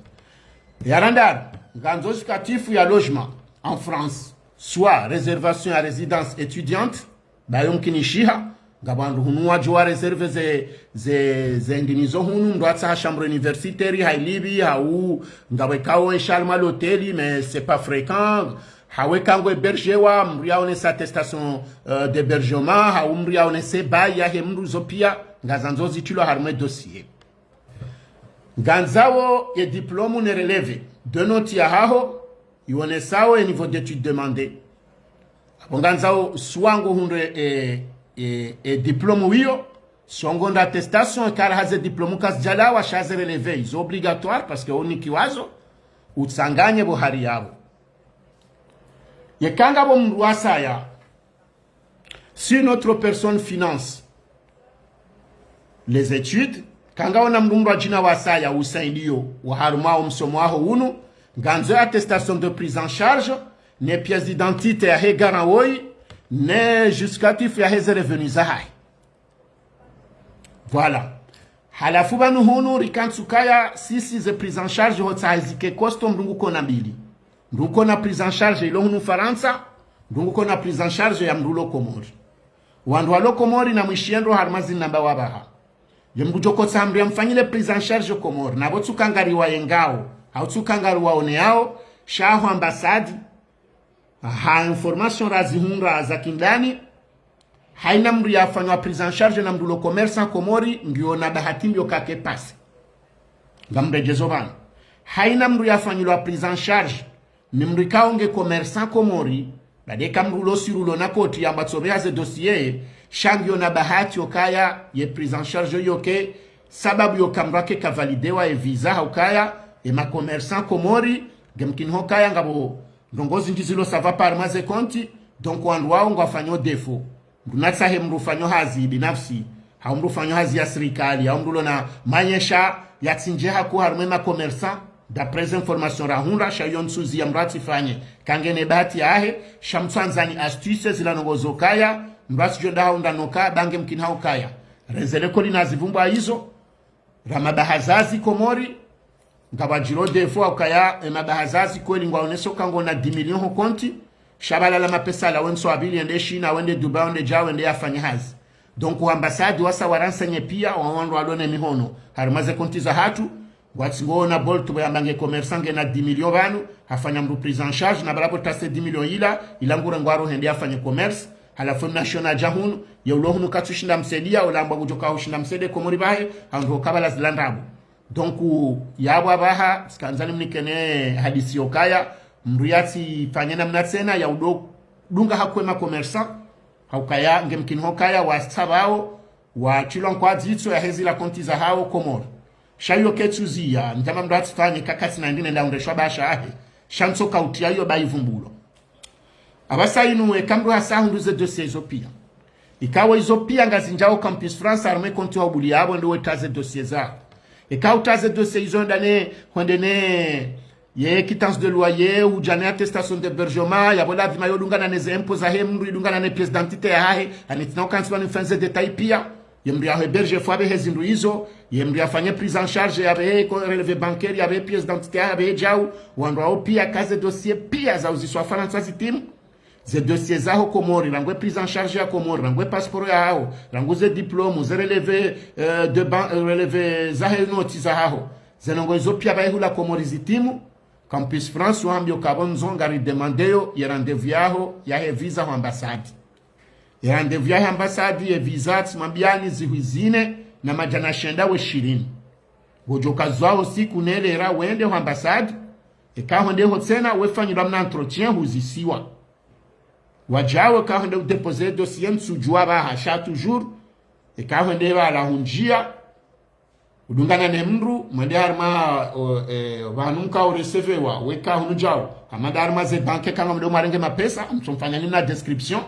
Ya randaru, ngandzo justificatif ya logement en France, soit réservation ya résidence étudiante, ba yumkinishiha, ngapvo wandru hunu wadjo wa réserver ze, ze, ze ndinizo hunu, mdru atsaha chambre universitaire, hailipvi, hau, ngapvo ikao en charge ma l'hôtel, mais c'est pas fréquent, hau eka ngo hébergewa, mdru yaonesa attestation, euh, d'hébergement, hau mdru yaonese bail yahe mdru zo pia, ngazandzo zitilwa harumwa e dossier. Ngandzao ye diplôme ne relevé de notes yahaho, ionesao e niveau d'études demandées. Apvo ngandzao soit ngo hundre e, e, e diplôme wiyo, soit ngo nda attestation, kara haze diplôme kazidjalawa, sha ze relevé izo obligatoire, parce que unikiwazo, utsanganye pvo hari yapvo. Yeka ngapvo mdru wasaya, si une autre personne finance les études, eka ngapvo na mdru mdru adjina wasaya usaidiyo wa harumwa o msomo waho unu, ngandzo attestation de prise en charge, ne pièce d'identité yahe garant woyi, ne justificatif yaheze revenus zahahe. Voilà. Halafu pvanu hunu rikantsu kaya sisi ze prise en charge hotsaha zike costaud, mdru nguko na mbili. Mdru nguko na prise en charge ilo hunu Farantsa, mdru nguko na prise en charge ya mdru lo Komori. Wandru walo Komori namwishiye ndro harumwa zinamba wapvaha. Ye mdru djokotsaha mdru yamfanyile prise en charge Komori, napvo tsuka ngariwaye ngao, Hau tsuka ngariwaoneyao, sha ho ambassade, ha information razihundra za kindani, haina mndru yafanywa prise en charge na mndru ulo commerçant Komori, ngiyo na bahati mbi yo kake passe. Ngamredjezo pvanu. Haina mndru yafanyilwa prise en charge ni mndru ikao nge commerçant Komori, baada eka mndru ulo sûr ulo na koti yamba tsopveha ze dossier, sha ngiyo na bahati yo kaya ye prise en charge yo ke, sababu yo ka mndru ake ka validewa ye visa, hau kaya ye ma commerçant Komori, nge mkini ho kaya ngapvo ndrongoo zindji zilo ça va pas harimwa ze compte, donc wandru wao ngwafanyo défaut. Mndru natsahe mndru ufanyo hazi binafsi, hau mndru ufanyo hazi ya sirikali, hau mndru ulo na manyesha yatsindje haku harimwa ye ma commerçant, d'après information rahundra, sha iyo ntsuzi ya mndru atsifanye, kangena bahati yahe, sha mtsuandzani astuce zila ndrongoo zo kaya, mndru atsidjo nda hau nda noka, ba nge mkini hau kaya. Reze lekoli na zivumbwa izo, ra mabahazazi Komori, ngapvadjiro défaut hau kaya, e mabahazazi kweli ngwaoneso ka ngona dix millions ho compte, sha pvala la mapesa la wentso wapvili yende Shina, wende Dubai, wende djau, wende yafanye hazi. Donc, ho ambassade wasa wa renseigner pia, wa wandru walo ne mihono harimwa ze compte zahatru, ngwatsi ngoona Bolt pvo yamba nge commerçant ngena dix millions pvanu, hafanya mndru prise en charge, na pvala pvo tase dix millions ila, ila ngure ngwaro hende yafanye commerce, halafu mna shiona dja hunu, ye ulo hunu katsushinda msaidia, ula amba ngudjo ka hushinda msaidie Komori pvahe, hau ndo kabala zila ndrabo. Donc, yapvo apvaha, tsikandzani mnikene hadisi yo kaya, mndru yatsifanye namna tsena, ya udo dunga haku ye ma commerçant, hau kaya, nge mkini ho kaya, wastsa pvao, watsilwa nkwadzitso ya hezi la compte zahao Komori. Sha iyo ketsuzi ya, ndama mndru atsifanye kakasi na ndine nda undreshwa basha ahe, sha ntsoka uti ya iyo ba ivumbulo. Apvasa inu eka mndru hasa hundru ze dossier izo pia. Ikao izo pia ngazindjao Campus France, harimwa ye compte wa ubuli yapvo ndo wetaze dossier za. Eka utaze dossier izo ndane, hwende ne, ye quittance de loyer, udja ne attestation d'hébergement, yapvo lazima yo dungana ne ze impôts zahe mndru, idungana ne pièce d'identité yahahe, ani tsina ukantsi pvanu mfanye ze détails pia. Ye mndru yaho héberger fo apvehe zindru izo, ye mndru yafanye prise en charge, yapvehe ko relevé bancaire, yapvehe pièce d'identité, yapvehe djau, wandru wao pia ka ze dossier pia za uziswa Farantsa zitimu. Ze dossier zaho Komori, rangu ye prise en charge ya Komori, rangu ye passeport yahao, rangu ze diplôme, ze relevé, euh, de ban-, euh, relevé zahe noti zahaho. Ze ndrongoo izo pia pvahe hula Komori zitimu, Campus France wahambio ka pvo ndzo ngari demandeo ye rendez-vous yaho yahe visa ho ambassade. Ye rendez-vous yahe ambassade ye visa tsimwambiani zihwi zine na madjana shenda we shirini. Ngodjo kazwao siku ne lera wende ho ambassade, eka hwende ho tsena wefanyilwa mna entretien huzisiwa. Wadjao eka hwende udéposer dossier ntsudjua pvaha sha toujours, eka hwende pvala hundjia, udungana ne mndru, mwende harimwa, o, e, pvanu mka urecevewa, weka hunu djau. Hama nda harimwa ze banque kanga mdo mwarenge mapesa, mtsomfanya ni mna description.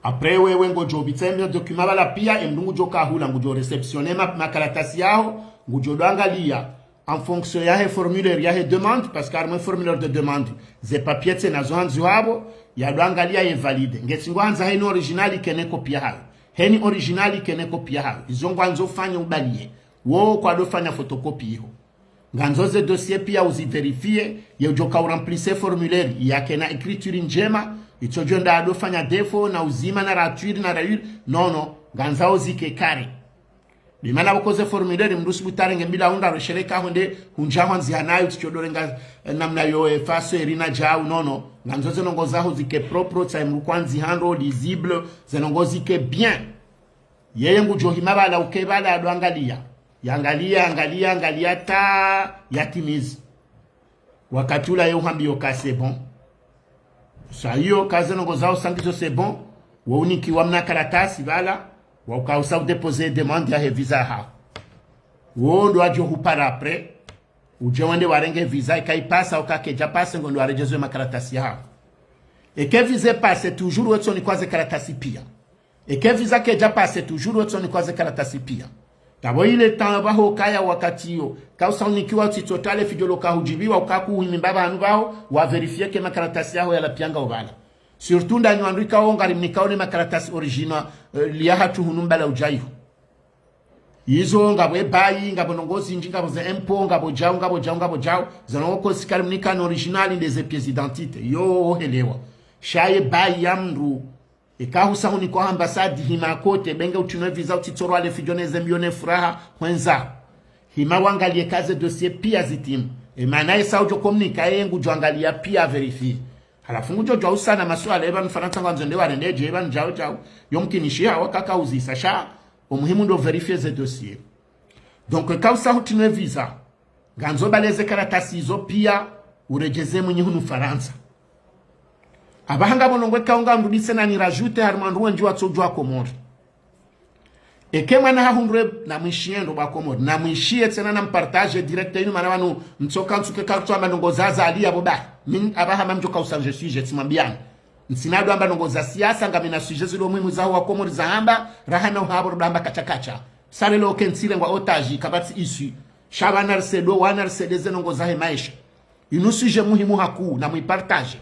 Après wewe ngodjo bitsa emyo document pvala pia, emndru ngudjo kahula, ngudjo réceptionner ma, makaratasi yaho, ngudjo doangalia, en fonction yahe formulaire yahe demande, parce que harimwa formulaire de demande, ze papiers tsena zo handzihwa pvo, ya doangalia ye valide. Ngetsi ngo handza heni original kene copie yahayo. Heni original kene copie yahayo. Izo ngwandzo fanye ubalie. Wo kwado fanya photocopie iho. Ngandzo ze dossier pia uzi vérifier, ye udjo ka u remplisse formulaire, yakena écriture ndjema, itsodjo nda ado fanya défaut, na uzima, na rature, na rayure. Non, non. Ngandzao zike carré. Bimana pvoko ze formulaire, mndru si butarenge mbila unda resheleka honde, hundja hwandzihanayo, tsitsodjo renga, eh, namna yo, eh, faso erina djau, non, non. Ngandzo ze ndrongoo zaho zike propre, tsayi mndru kwandzihando, lisible, ze ndrongoo zike bien. Yeye ngudjo hima pvala uke pvala ado angalia. Yangalia, angalia, angalia, ta, yatimizi. Wakati ula ye uhambio ka c'est bon. Sa iyo, ka ze ndrongoo zaho sangizo c'est bon. Wo unikiwa mna karatasi pvala. Wa uka usa udéposer demande yahe visa yaho. Wo ndo wadjo hupara après. Udje wende warenge visa, ika ipasa, uka kedja passe, ngo ndo waredjeze makaratasi yaho. Eke visa passe, toujours wetsonikwa ze karatasi pia. Eke visa kedja passe, toujours wetsonikwa ze karatasi pia. Tabo ile temps pvaho kaya wakati yo, ka usa unikiwa utsitso tale fidjolo ka hudjibiwa, uka kuhimi mbaba hanu pvaho, wa vérifier ke makaratasi yaho yala pia ngao pvala. Surtout nda nyi wandru ikao ngari mnikao ne makaratasi original, eh, liya hatru hunu mbala udjaiho. Izo ngapvo e bail, ngapvo ndrongoo zindji, ngapvo ze impôts, ngapvo djau, ngapvo djau, ngapvo djau. Ze ndrongoo ko zikari mnika no original nde ze pièces d'identité. Yo helewa. Sha ye bail ya mndru. Eka husa hunikwa ambassade hima kote, benge utsino visa utsitsorwa le fidjo ne ze mbio ne furaha, hwendza. Hima wangaliye ka ze dossier piya zitimu. E mana yesa udjo communiquer ye ngudjo angaliya piya vérifier. Halafu ngudjo djuwa usana masuala eba Mfarantsa ngwandzo nde warende dje eba ndjau djau. Yo mkinishiha wakaka uzisa sha. Omuhimu ndo vérifier ze dossier. Donc, kausa hutinwe visa. Ngandzo bale ze karatasi izo piya uredjeze mwinyi hunu Farantsa. Abaha ngapvo ndrongoo ikao ngamrudise na ni rajouter harimwa wandru wendji watsodjuwa Komori. Eke mwana hahundre na mwishiye ndo ba Komori. Na mwishiye tsena na mpartager direct inu mana wanu mtsoka ntsuke kakutswa amba ndrongoo za Azali ya boba. Min abaha mamdjo kausa je suis je tsimwambiyani. Ntsina ndo amba ndrongoo za siasa ngamina sujet zilo muhimu za huwa Komori za hamba, raha na uhabo ndo amba kacha kacha. Sare lo ke ntsire ngwa otage, kapvatsi issue. Sha wana risedo, wana risede ze ndrongoo zahe maesha. Inu sujet muhimu hakuu, na mwipartager.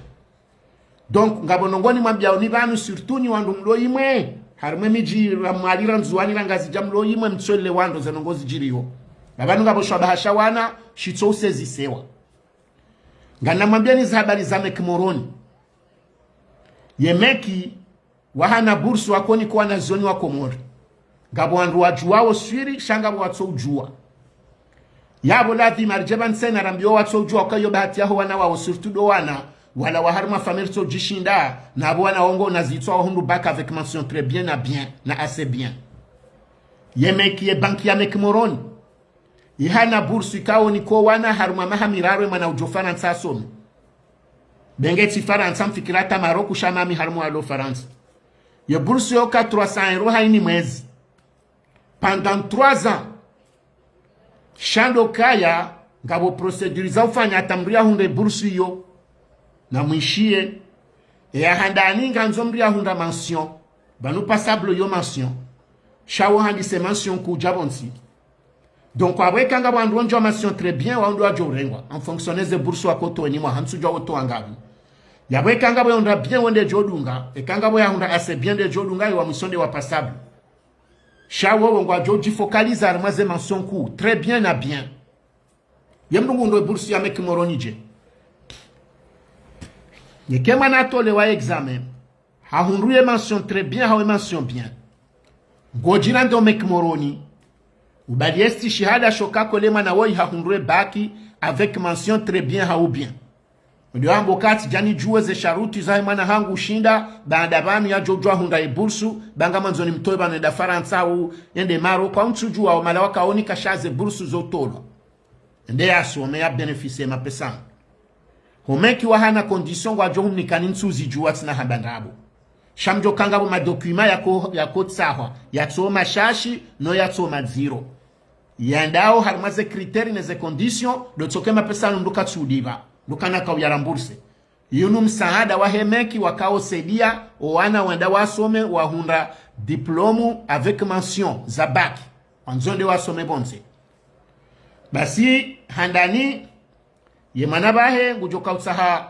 Donc, ngapvo ndrongoo nimwambiyao ni pvanu, surtout ni wandru mlo imwe. Harimwe midji ra Mwali ra Ndzuwani ra Ngazidja mlo imwe, mtswele wandru ze ndrongoo zidjiriyo. Ngapvanu ngapvo shwabaha sha wana, shitso usezisewa. Nganamwambiyani za habari za Meki Moroni. Ye Meki, wahana bourse wakonikwa na zioni wa Komori. Ngapvo wandru wadjuwao swiri, sha ngapvo watsoudjuwa. Yapvo ladhima ridje pvanu tsena rambiyo watsoudjuwa uka yo bahati yaho wana wawo, surtout ndo wana, wala wa harimwa famille ritsodjishinda, na apvo wana wongo na zitswa wahundru bac avec mention très bien na bien, na assez bien. Ye Meki ye banki ya Meki Moroni. Ihana bourse ikao niko wana harimwa maha miraru ye mwana udjo Farantsa asome. Benge tsi Farantsa mfikira hata Maroc sha mami harimwa alo Farantsa. Ye bourse yoka trois cents euros hayini mwezi. Pendant trois ans. Sha ndo kaya ngapvo procédure za ufanya hata mndru yahundre bourse iyo. Na mwishiye. Eya handani ngandzo mndru yahundra mention. Pvanu passable yo mention. Sha wo handise mention kuu dja pvontsi. Donc, apvo eka ngapvo wandru wondjo wa mention très bien, wao ndo wadjo urengwa. En fonction ne ze bourse wakotowa ni mwaha ntsudjuwa wotowa ngapvi. Yapvo eka ngapvo yahundra bien wo ndedjo dunga, eka ngapvo yahundra assez bien ndedjo dunga, ye wa mwiso nde wa passable. Sha wowo ngwadjo djifocaliser harimwa ze mention kuu, très bien na bien. Ye mndru nguhundro bourse ya Meki Moroni dje. Neke mwana atolewa examen. Hahundru ye mention très bien, hawu ye mention bien. Ngodjira ndo Meki Moroni. Ubali ye stishihada sho uka kweli mwana woyi hahundru ye bac avec mention très bien hawu bien. Ndo amba uka tsi djani djuwe ze sharuti zahe mwana hangu ushinda, baanda pvanu yadjo djuwa hundra ye bourse, ba ngamwandzo nimtowe pvanu yende Farantsa hawu, yende Maroc, hawu ntsudjuwa wo mala wakaonika sha ze bourse zotolwa. Yende yasome ya bénéficier mapesa. Ho Meki wahana condition ngwadjo humnikani ntsuzidjuwa tsina hamba ndrabo. Sha mdjo ka ngapvo ma document yako, yako tsahwa, yatso mashashi, no yatso madziro. Yandao harimwa ze critère ne ze condition, ndo tsoke mapesa yanu mndru katsudipva, mndru kana kauya rembourser. Yinu msaada wahe Meki wakao saidia, o wana wenda wasome, wahundra diplôme avec mention za bac. Wandzo wende wasome pvondze. Basi, handani, ye mwana pvahe, ngudjo kautsaha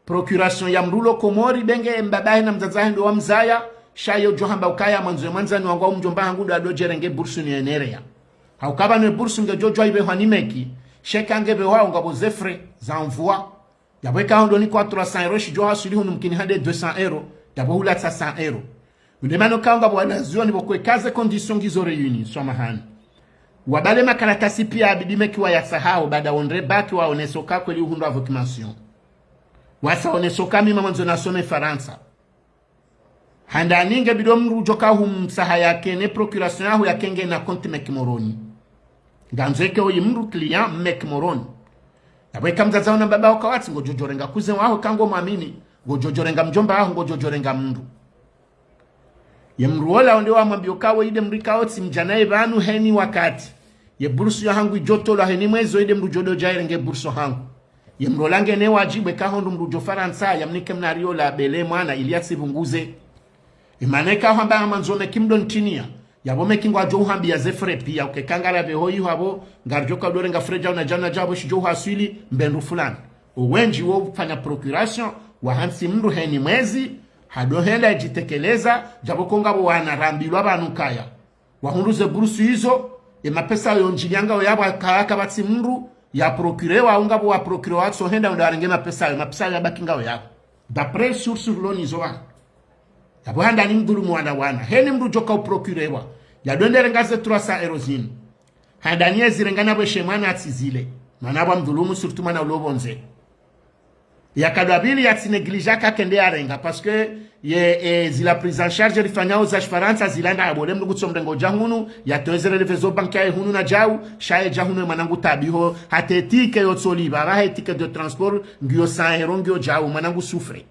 procuration ya mndru ulo Komori, benge mbabahe na mdzadzahe ndo wamzaya, sha yo djo hamba ukaya mwandzo ye mwandzani wangu au mdjomba hangu ndo adodjerenge bourse ni yenereya. Hauka pvanu ye bourse ngedjo djuwa ipvehwa ni Meki, sha eka ngepvehwao ngapvo ze frais za envoi. Yapvo eka hondo nikwa trois cents euros shidjo haswili hunu mkini hande deux cents euros, yapvo hulatsa cent euros. Ndo mana uka ngapvo wanazioni pvo kweka ze condition ngizo réuni, swamahani. Wabale makaratasi piya yabidi Meki wayatsahao, baanda wahundre bac waonese uka kweli uhundru avec mention. Wasa onese uka mi ngamwandzo nasome Farantsa. Handani ngebidi o mndru udjo ka humtsaha yake ne procuration yaho yake ngena compte Meki Moroni. Ngandzo eke oyi mndru client Meki Moroni. Yapvo eka mdzadze waho na mbaba waho kawatsi ngodjo djorenga cousin waho eka ngomwamini, ngodjo djorenga mdjomba waho, ngodjo djorenga mndru. Ye mndru wola onde wamwambiyo uka wo inde mndru ikao tsi mdjana ye pvanu heni wakati. Ye bourse yahangu idjo tolwa heni mwezi o inde mndru djo dodja yirenge bourse hangu. Ye mndru ola ngena wadjibu eka hondo mndru udjo Farantsa, yamnike mnari ola bele mwana ili yatsipvunguze. Imana eka hamba ngamwandzo Meki mdo ntriniya. Yapvo Meki ngwadjo uhambiya ze frais piya, uka eka ngarapveho iho apvo, ngaridjo ka udorenga frais djau na djau na djau apvo shidjo uhaswili, mbe ndru fulani. Owendji wo ufanya procuration, wahantsi mndru heni mwezi, hado henda yedjitekeleza, djapvo ko ngapvo wana rambilwa pvanu kaya. Wahundru ze bourse izo, ye mapesa yo ndjiliya ngayo yapvo aka, aka pvatsi mndru, ya procurewa, au ngapvo wa procurewa watso henda wende warenge mapesa yo, mapesa yo yabaki ngayo yapvo. D'après source rilo nizo pvanu. Yapvo handani mdhulumu wana wana. Heni mndru udjo ka uprocurewa. Yado ende renga ze trois cents euros zinu. Handani ye zirengana bwe she mwana atsizile. Mana bwa mdhulumu, surtout mwana ulo pvondze. Ya kadwa pvili yatsi négligé ka kende yarenga, parce que ye, e, zila prise en charge rifanyao za Shifarantsa zila nda abole mdru kutso mrengo dja hunu, yatowe ze relevé zo banki yaye hunu na djau, sha ye dja hunu ye mwana ngu tabiho, hata ye ticket yo tsoliba, ba he ticket de transport, ngiyo cent euros, ngiyo djau, mwana ngu souffre.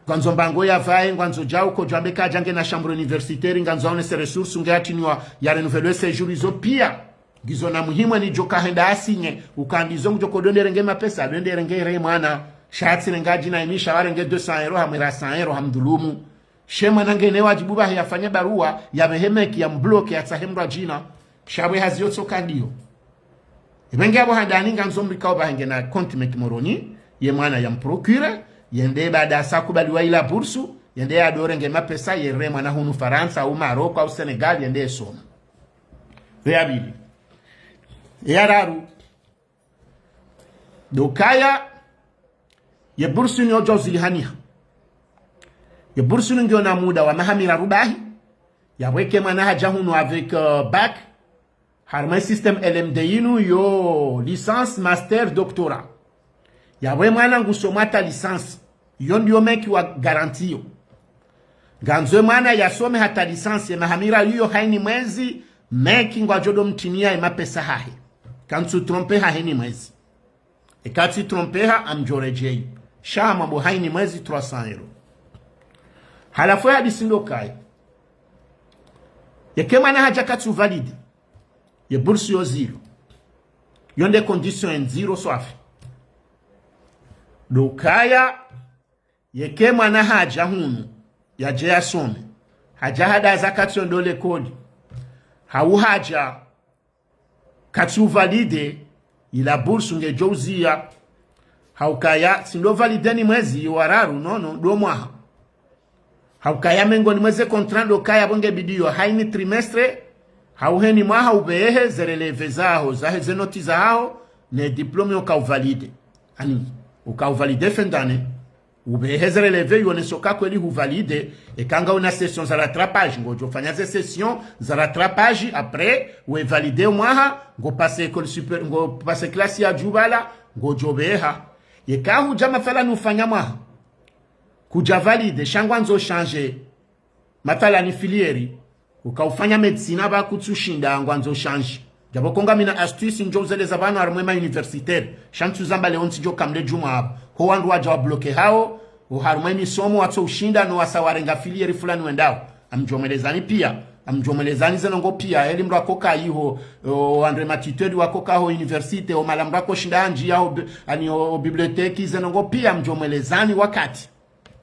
Ngwandzo mbango ya pvaye, ngwandzo djau, kodjwambe kadja nge na chambre universitaire, ngandzo aone ze ressources, nge atiniwa ya renouveler séjour izo pia. Ngizo na muhimu ni djo kahenda asinye, ukandizo ngudjo kodonderenge mapesa, donderenge re mwana. Sha tsi renga djina imisha warenge deux cents euros, hamwira cent euros, hamdhulumu. She mwana ngene wadjibu bahe yafanye barua, ya pvehe meki, ya mbloke, ya tsahe mdru wa djina. Sha bwe hazi yo tsoka ndiyo. Ipvenge apvo handani ngandzo mrikao bahe nge na compte meki Moroni, ye mwana ya mprocure, yende baada sa kubaliwa ila bursu, yende yadorenge mapesa, ye re mwana hunu Farantsa, au Maroc, au Sénégal, yende yesoma. Ve ya pvili. Ya raru. Ndo ukaya, ye bursu ni odjo uzilihaniha. Ye bursu ni ngiyo na muda wa maha miraru bahi. Ya bwe ke mwana hadja hunu avec, euh, bac. Harumwa système L M D inu yo licence, master, doctorat. Ya bwe mwana ngusoma hata licence. Yo ndiyo meki wa garantie yo. Ngandzo ye mwana yasome hata licence, ye maha miraru iyo haini mwezi, meki ngwadjo do mtiniya ye mapesa hahe. Kantsu trompe hahe ni mwezi. Eka tsi trompe ha amdjo redjeyi. Sha mwambo haini mwezi trois cents euros. Halafu ye hadisi ndo ukaya. Yeke mwana hadja katsu valide. Ye bursu yo zilo. Yo nde condition ye ndziro swafi. Ndo ukaya, yeke mwana hadja hunu, yadje yasome. Hadja hadaza katsi yo ndo lekoli. Hau hadja katsu valide, ila bursu ngedjo uziya. Haukaya, tsi ndo valide ni mwezi wa raru, non, non, ndo mwaha. Haukaya mengoni mwa ze contrat ndo ukaya pvo nge bidiyo, haini trimestre, hau heni mwaha upvehe ze relevé zaho, zahe ze noti zaho, ne diplôme uka uvalide. Ani, uka uvalide fin d'année, upvehe ze relevé yoneso ka kweli huvalide, eka ngawe na session za rattrapage, ngodjo fanya ze session za rattrapage, après, we valide mwaha, ngo passe école supérieure, ngo passe classe ya dju pvala, ngodjo pveha. Yeka hudja mathalani ufanya mwaha, kudja valide, sha ngwandzo changer. Mathalani filière, uka ufanya médecine ba kutsu shinda ngwandzo changer. Djapvo ko ngamina astuce ndjo uzeleza pvanu harumwa ma universitaire. Sha ntsu zamba leo ntsi djo kamle djumwa apvo. Ho wandru wadja wa bloqué hao, o harumwa misomo watso ushinda no wasa warenga filière fulani wendao. Amdjo mwelezani pia, amdjo mwelezani ze ndrongoo pia, eli mdru ako kayiho, o wandru ma tuteurs wako kaho université, o mahala mdru ako shinda andjiya, o bi-, ani o, o bibliothèque, ze ndrongoo pia, amdjo mwelezani wakati.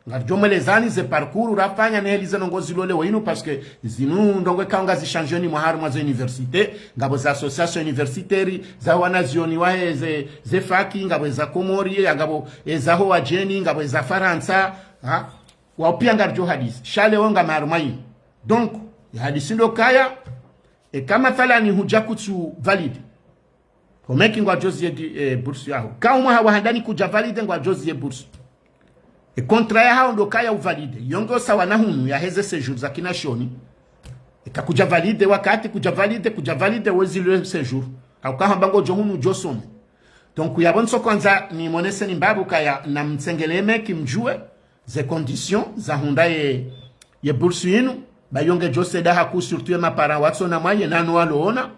Ngaridjo mwelezani ze parcours rafanya ne heli ze ndrongoo zilo leo inu, parce que zinu ndrongoo ikao ngazi changé ni mwa harumwa ze université, ngapvo za association universitaire, za wanazioni wahe ze, ze fac, ngapvo za Komori, ngapvo eza ho wadjeni, ngapvo za Farantsa, ha? Wao pia ngaridjo hadisi. Sha leo ngami harumwa inu. Donc, ye hadisi ndo ukaya, eka mathalani hudja kutsu valide. Ho meki ngwadjo ziye di, eh, bursu yaho. Ka umwaha wa handani kudja valide ngwadjo ziye bursu. E contrat yaho ndo ukaya uvalide. Yo nge sawa na hunu yaheze séjour za kinazioni. Eka kudja valide wakati, kudja valide, kudja valide wezi le séjour. Hauka hamba ngodjo hunu djo some. Donc, yapvo ntso kwandza ni monese ni mbapvu kaya na mtsengele meki mdjuwe, ze conditions za hundra ye, ye bursu inu, ba yo ngedjo saidia haku surtout ye ma parents watsona mwaye nano waloona.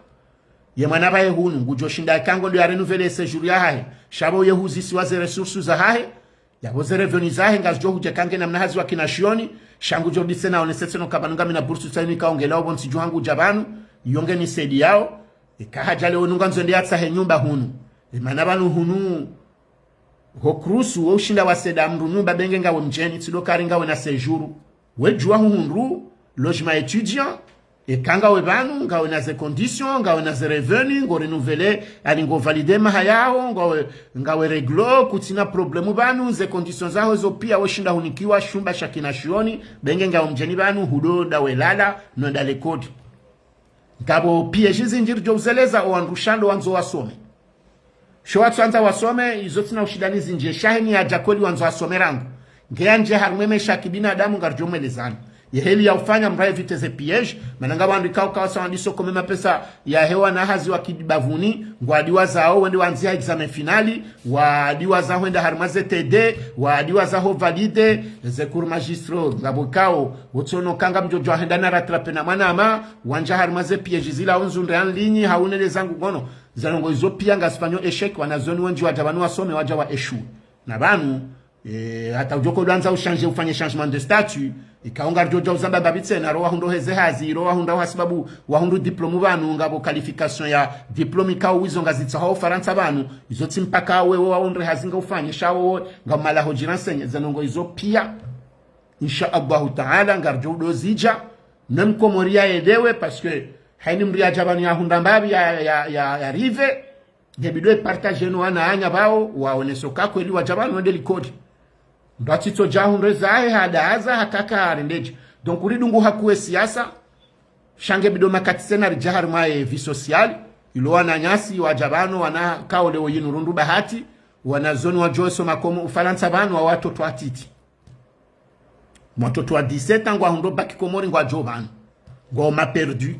Ye mwana pvahe hunu, ngudjo shinda eka ngo ndo ya renouveler séjour yahahe. Sha pvo ye huzisiwa ze ressources zahahe, yapvo ze revenus zahe, ngazidjo hudja eka nge na mna hazi wa kinazioni, sha ngudjo dise na onesese no ka pvanu ngamina bursu tsaini kaongela opvo ntsi dju hangu dja pvanu, yo nge ni saidiyao, eka hadja leo nu ngwandzo ende yatsahe nyumba hunu. E mana pvanu hunu, ho kuruhusu we ushinda wasaidia mdru nyumba be nge ngawe mdjeni, tsi ndo ukaya ngawe na séjour. We djuwa huhundru, logement étudiant, eka ngawe pvanu, ngawe na ze conditions, ngawe na ze revenus, ngo renouveler, ani ngo valider maha yaho, ngawe, ngawe réglo, kutsina problème pvanu, ze conditions zaho zo pia we shinda hunikiwa shumba sha kinazioni, be nge ngawe mdjeni pvanu, hudo nda we lala, no nda lekoli. Ngapvo pia zindji zindji ridjo uzeleza o wandru sha ndo wandzo wasome. Sho watsuandza wasome, izo tsina ushindani zindji, sha heni yadja kweli wandzo wasome rangu. Nge yandje harumwa e maesha ya kibinadamu ngaridjo mwelezani. Ye heli ya ufanya mdru a éviter ze pièges, mana ngapvo wandru ikao kawasawa ndiso kome mapesa yahe wana hazi wa kibavuni, ngwadiwazao wende wandziha examen final, wadiwaza hwenda harumwa ze TD, wadiwaza ho valider, ze cours magistraux, ngapvo ikao, wotsono ka ngamdjodjo hwenda na rattraper na mwanama, wandja harumwa ze pièges zila unzundre en ligne, haunele zangu ngono, ze ndrongoo izo pia ngazifanyo échec, wanazioni wendji wadja pvanu wasome wadja wa échouer. Na pvanu, eh, hata udjoko dwandza uchanger, ufanye changement de statut, ikao ngaridjodja uzamba mbapvi tsena, ro wahundro heze hazi, ro wahundra hasibabu, wahundru diplôme pvanu, ngapvo qualification ya diplôme ikao wizo ngazitsahao Farantsa pvanu, izo tsi mpaka wewe wahundre hazi ngaufanye, sha wowo, ngamalaho djirenseigner, ze ndrongoo izo pia. Insha Allahu Ta'ala, ngaridjo udozidja, même Komori yaelewe, parce que, haini mdru yadja pvanu yahundra mbapvi ya, ya, ya, ya arriver, ngebidi e partager no wananya pvao, waonese uka kweli wadja pvanu wende likoli. Mdru atsitsodja hundre zahe hadaza hakaka harendedje. Donc, uridungu hakuwe siasa, sha ngebidi o makati tsena ridja harumwa ye vie sociale, ilo wananyasi wadja pvanu wana kao leo yinu rundru bahati, wanazioni wadjo soma komo Ufarantsa pvanu wa watoto watiti. Mwatoto wa dix-sept ans ngwahundro bac Komori ngwadjo pvanu. Ngwao ma perdus.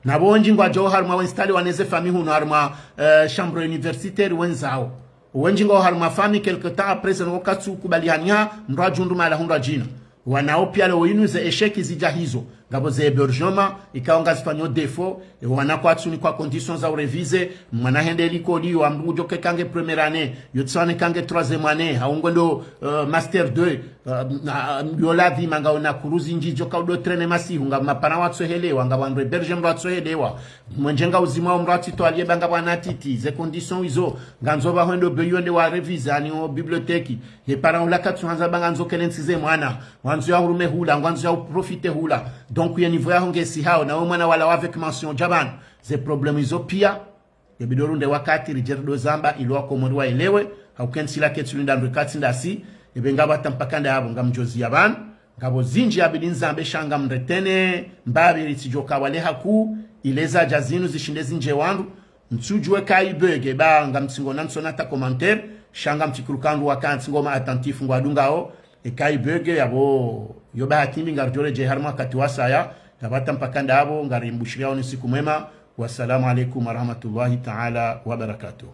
Na pvo wendji ngwadjo harumwa wa installer waneze famille hunu harumwa, eh, chambre universitaire wenzao. Wendji ngwao harumwa famille quelque temps après, ngo katsu kubaliana, mdru adjundru mahala hundru adjina. Wanao pia leo inu ze échec zidja hizo. Ngapvo ze hébergement, ikao ngazifanyo défaut, e wana kwatsunikwa conditions za uréviser, mwana hende likoli, yo amdru ngudjo ke kange première année, yo tsi wane kange troisième année, hau ngwendo, euh, master deux, euh, na, yo ladhima ngaona kuruzi ndjidjo kaudo traîner masihu, nga ma parents watsohelewa, nga wandru héberger mdru watsohelewa, mwendje nga uzimwa mdru atsitoalie ba nga wana titi, ze conditions izo, ngandzo pvahwendo beyo nde wa réviser, ani o bibliothèque, ye parent ula katsuhandza ba ngandzo kele ntsize mwana, ngwandzo ya hurume hula, ngwandzo ya uprofiter hula. Donc, ye niveau yaho ngesihao, na we mwana walawa avec mention dja pvanu. Ze problèmes izo pia, ngebidi orunde wakati ridje rido zamba, ilo wakomori waelewe, hauka entsi la ketsu linda ndru katsi ndasi, ebe ngapvo hata mpaka ndapvo, ngamdjoziya pvanu, ngapvo zindji yabidi nzambe sha ngamretene, mbapvi ritsidjoka wale haku, ile zadja zinu zishinde zindje wandru, ntsudjuwe ka ibege, ba ngamtsingo na ntsona hata commentaire, sha ngamfikiri ka ndru waka ntsingo ma attentifs ngwadungao, eka ibege yapvo, yo bahati mbi ngaridjo redjei harumwa wakati wasaya, ngapvo hata mpaka ndapvo, ngarimbushiriyaoni siku mwema, wassalamu alaikum warahmatullahi ta'ala wabarakatuh.